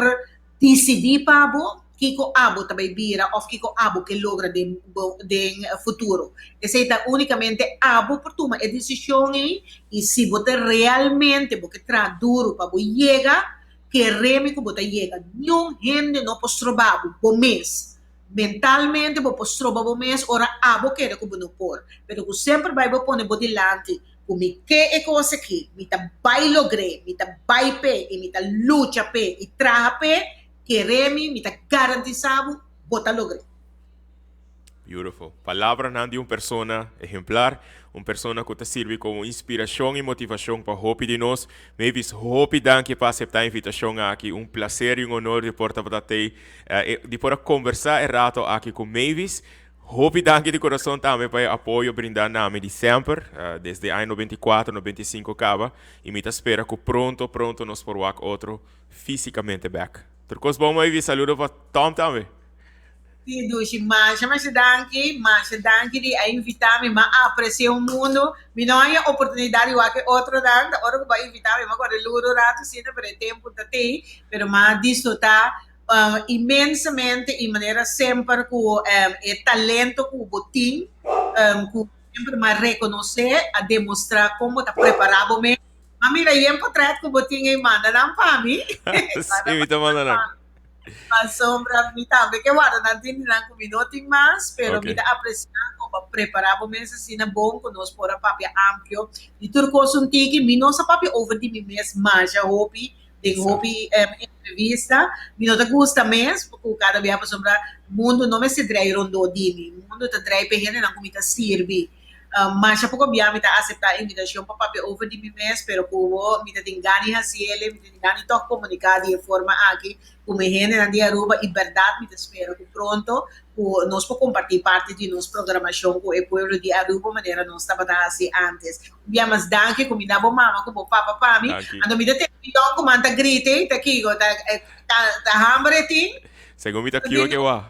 Disidí pa bo kiko abo ta bai bira òf kiko abo ke logra den bo den futuro. Esei ta únikamente abo por tuma e desishon ei i si bo ta realmente bo ke traha duru pa bo yega, kere mi ku bo ta yega. Niun hende no por stroba bo, bo mes. Mentalmente bo por stroba bo mes ora abo kere ku bo no por, pero ku semper bai bo pone bo dilanti ku mi ke e kos aki, mi ta bai logr'é, mi ta bai p'e i mi ta lucha p'e i traha p'e, kere mi, mi ta garantisá bo, bo ta logr'é. Beautiful. Palabranan di un persona ehemplar, un persona ku ta sirbi komo inspirashon i motivashon pa hopi di nos. Mavis, hopi danki pa aseptá e invitashon aki. Un plaser i un honor di por tabata tei, di por a kombersá e rato aki ku Mavis. Hopi danki di kurason tambe pa e apoyo brindá na mi di semper, desde aña 94, 95 kaba, i mi ta spera ku pronto, pronto nos por wak otro físikamente bèk. Tur kos bon, Mavis. Saludo pa Tom tambe. Sí, Dushi, masha masha danki, masha danki di a invitá mi, m'a apresiá un mundu. Mi no haña oportunidat di wak e otronan, ta ora ku bo a invitá mi, m'a kore luru un ratu asina, pero e tempu ta tei, pero m'a disfrutá inmensamente i manera semper ku e talento ku bo tin, ku semper m'a rekonosé, a demostrá kon bo ta prepará bo mes. M'a mira yen potrèt ku bo tin ei, manda nan pa mi. Sí, mi ta manda nan. Pasobra mi tambe ke warda nan tin di nan ku mi no tin mas, pero mi ta apresiá ku bo a prepará bo mes asina bon ku nos por a papia amplio di tur kos un tiki. Mi no sa papia over di mi mes masha hopi den hopi entrevista. Mi no ta gusta mes ku kada bia pasobra mundu no mester drei rondó di mi. Mundu ta drei pa e hendenan ku mi ta sirbi. Masha poko bia mi ta aseptá invitashon pa papia over di mi mes, pero ku bo mi ta tin gana di hasi el, mi ta tin gana di tòg komuniká di e forma aki ku mi hendenan di Aruba i bèrdat mi ta spera ku pronto ku nos por kompartí parti di nos programashon ku e pueblo di Aruba manera nos tabata hasi ántes. Un bia mas danki ku mi na bo mama ku bo papa pa mi. Anto mi ta tende mi yònkuman ta grita ei, ta kiko? Ta ta hamber e tin? Segun mi ta kiwa ke wak.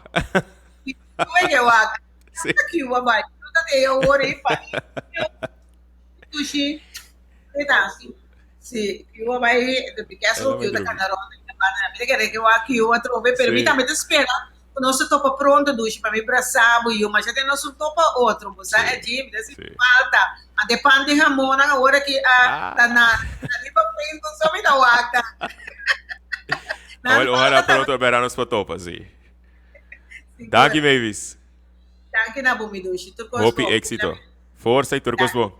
Kiwa ke wak. Sí. Aquí wa bai. No ta de awor e pa. Tushi. Eta sí. Sí, kiwa bai de Picasso, kiwa ta kana ronda. Mi ta kere ke wa kiwa trobe, pero mi tambe ta spera. Ku nos ta topa pronto dushi pa mi brasa bo yu, masha den nos un topa otro, bo sa Edjin, mi ta sinti falta. Ante pan di hamonnan awor aki a ta na riba Facebook so mi ta wak ta. Awel ohala pronto bera nos pa topa si. Danki Mavis. Danki na bo mi dushi, tur kos Hopi éxito. Forsa y tur kos bon.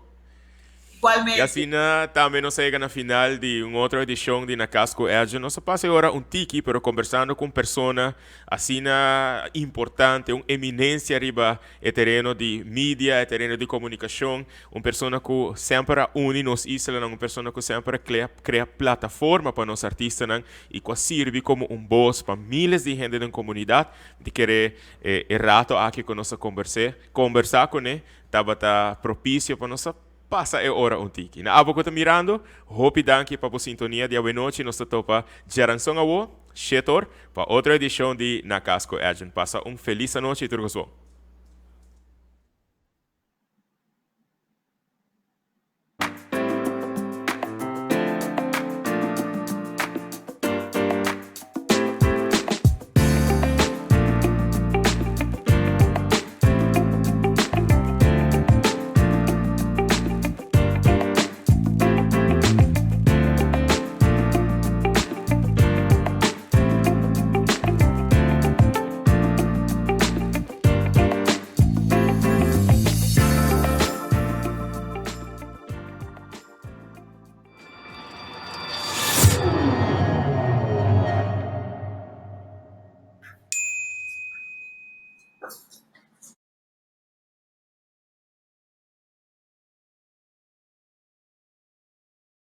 Igualmente. Y asina tambe nos a yega na final di un otro edicion di Na Cas cu Edjean. Nos a pasa e ora un tiki, pero conversando cu un persona asina importante, un eminencia riba e tereno di media, e tereno di comunicacion, un persona cu semper a uni nos islanan, un persona cu semper a crea, crea plataforma pa nos artistanan y cu a sirbi como un voz pa miles di hende den comunidad. Mi ta kere e e rato aki cu nos a converse, conversa cune, Tabata propicio pa nos a pasa e ora un tiki. Na abo cu ta mirando, hopi danki pa bo sintonia di awenochi. Nos ta topa djaranson awo, shetor, pa otro edicion di Na Cas cu Edjean. Pasa un feliz anochi y tur cos bon.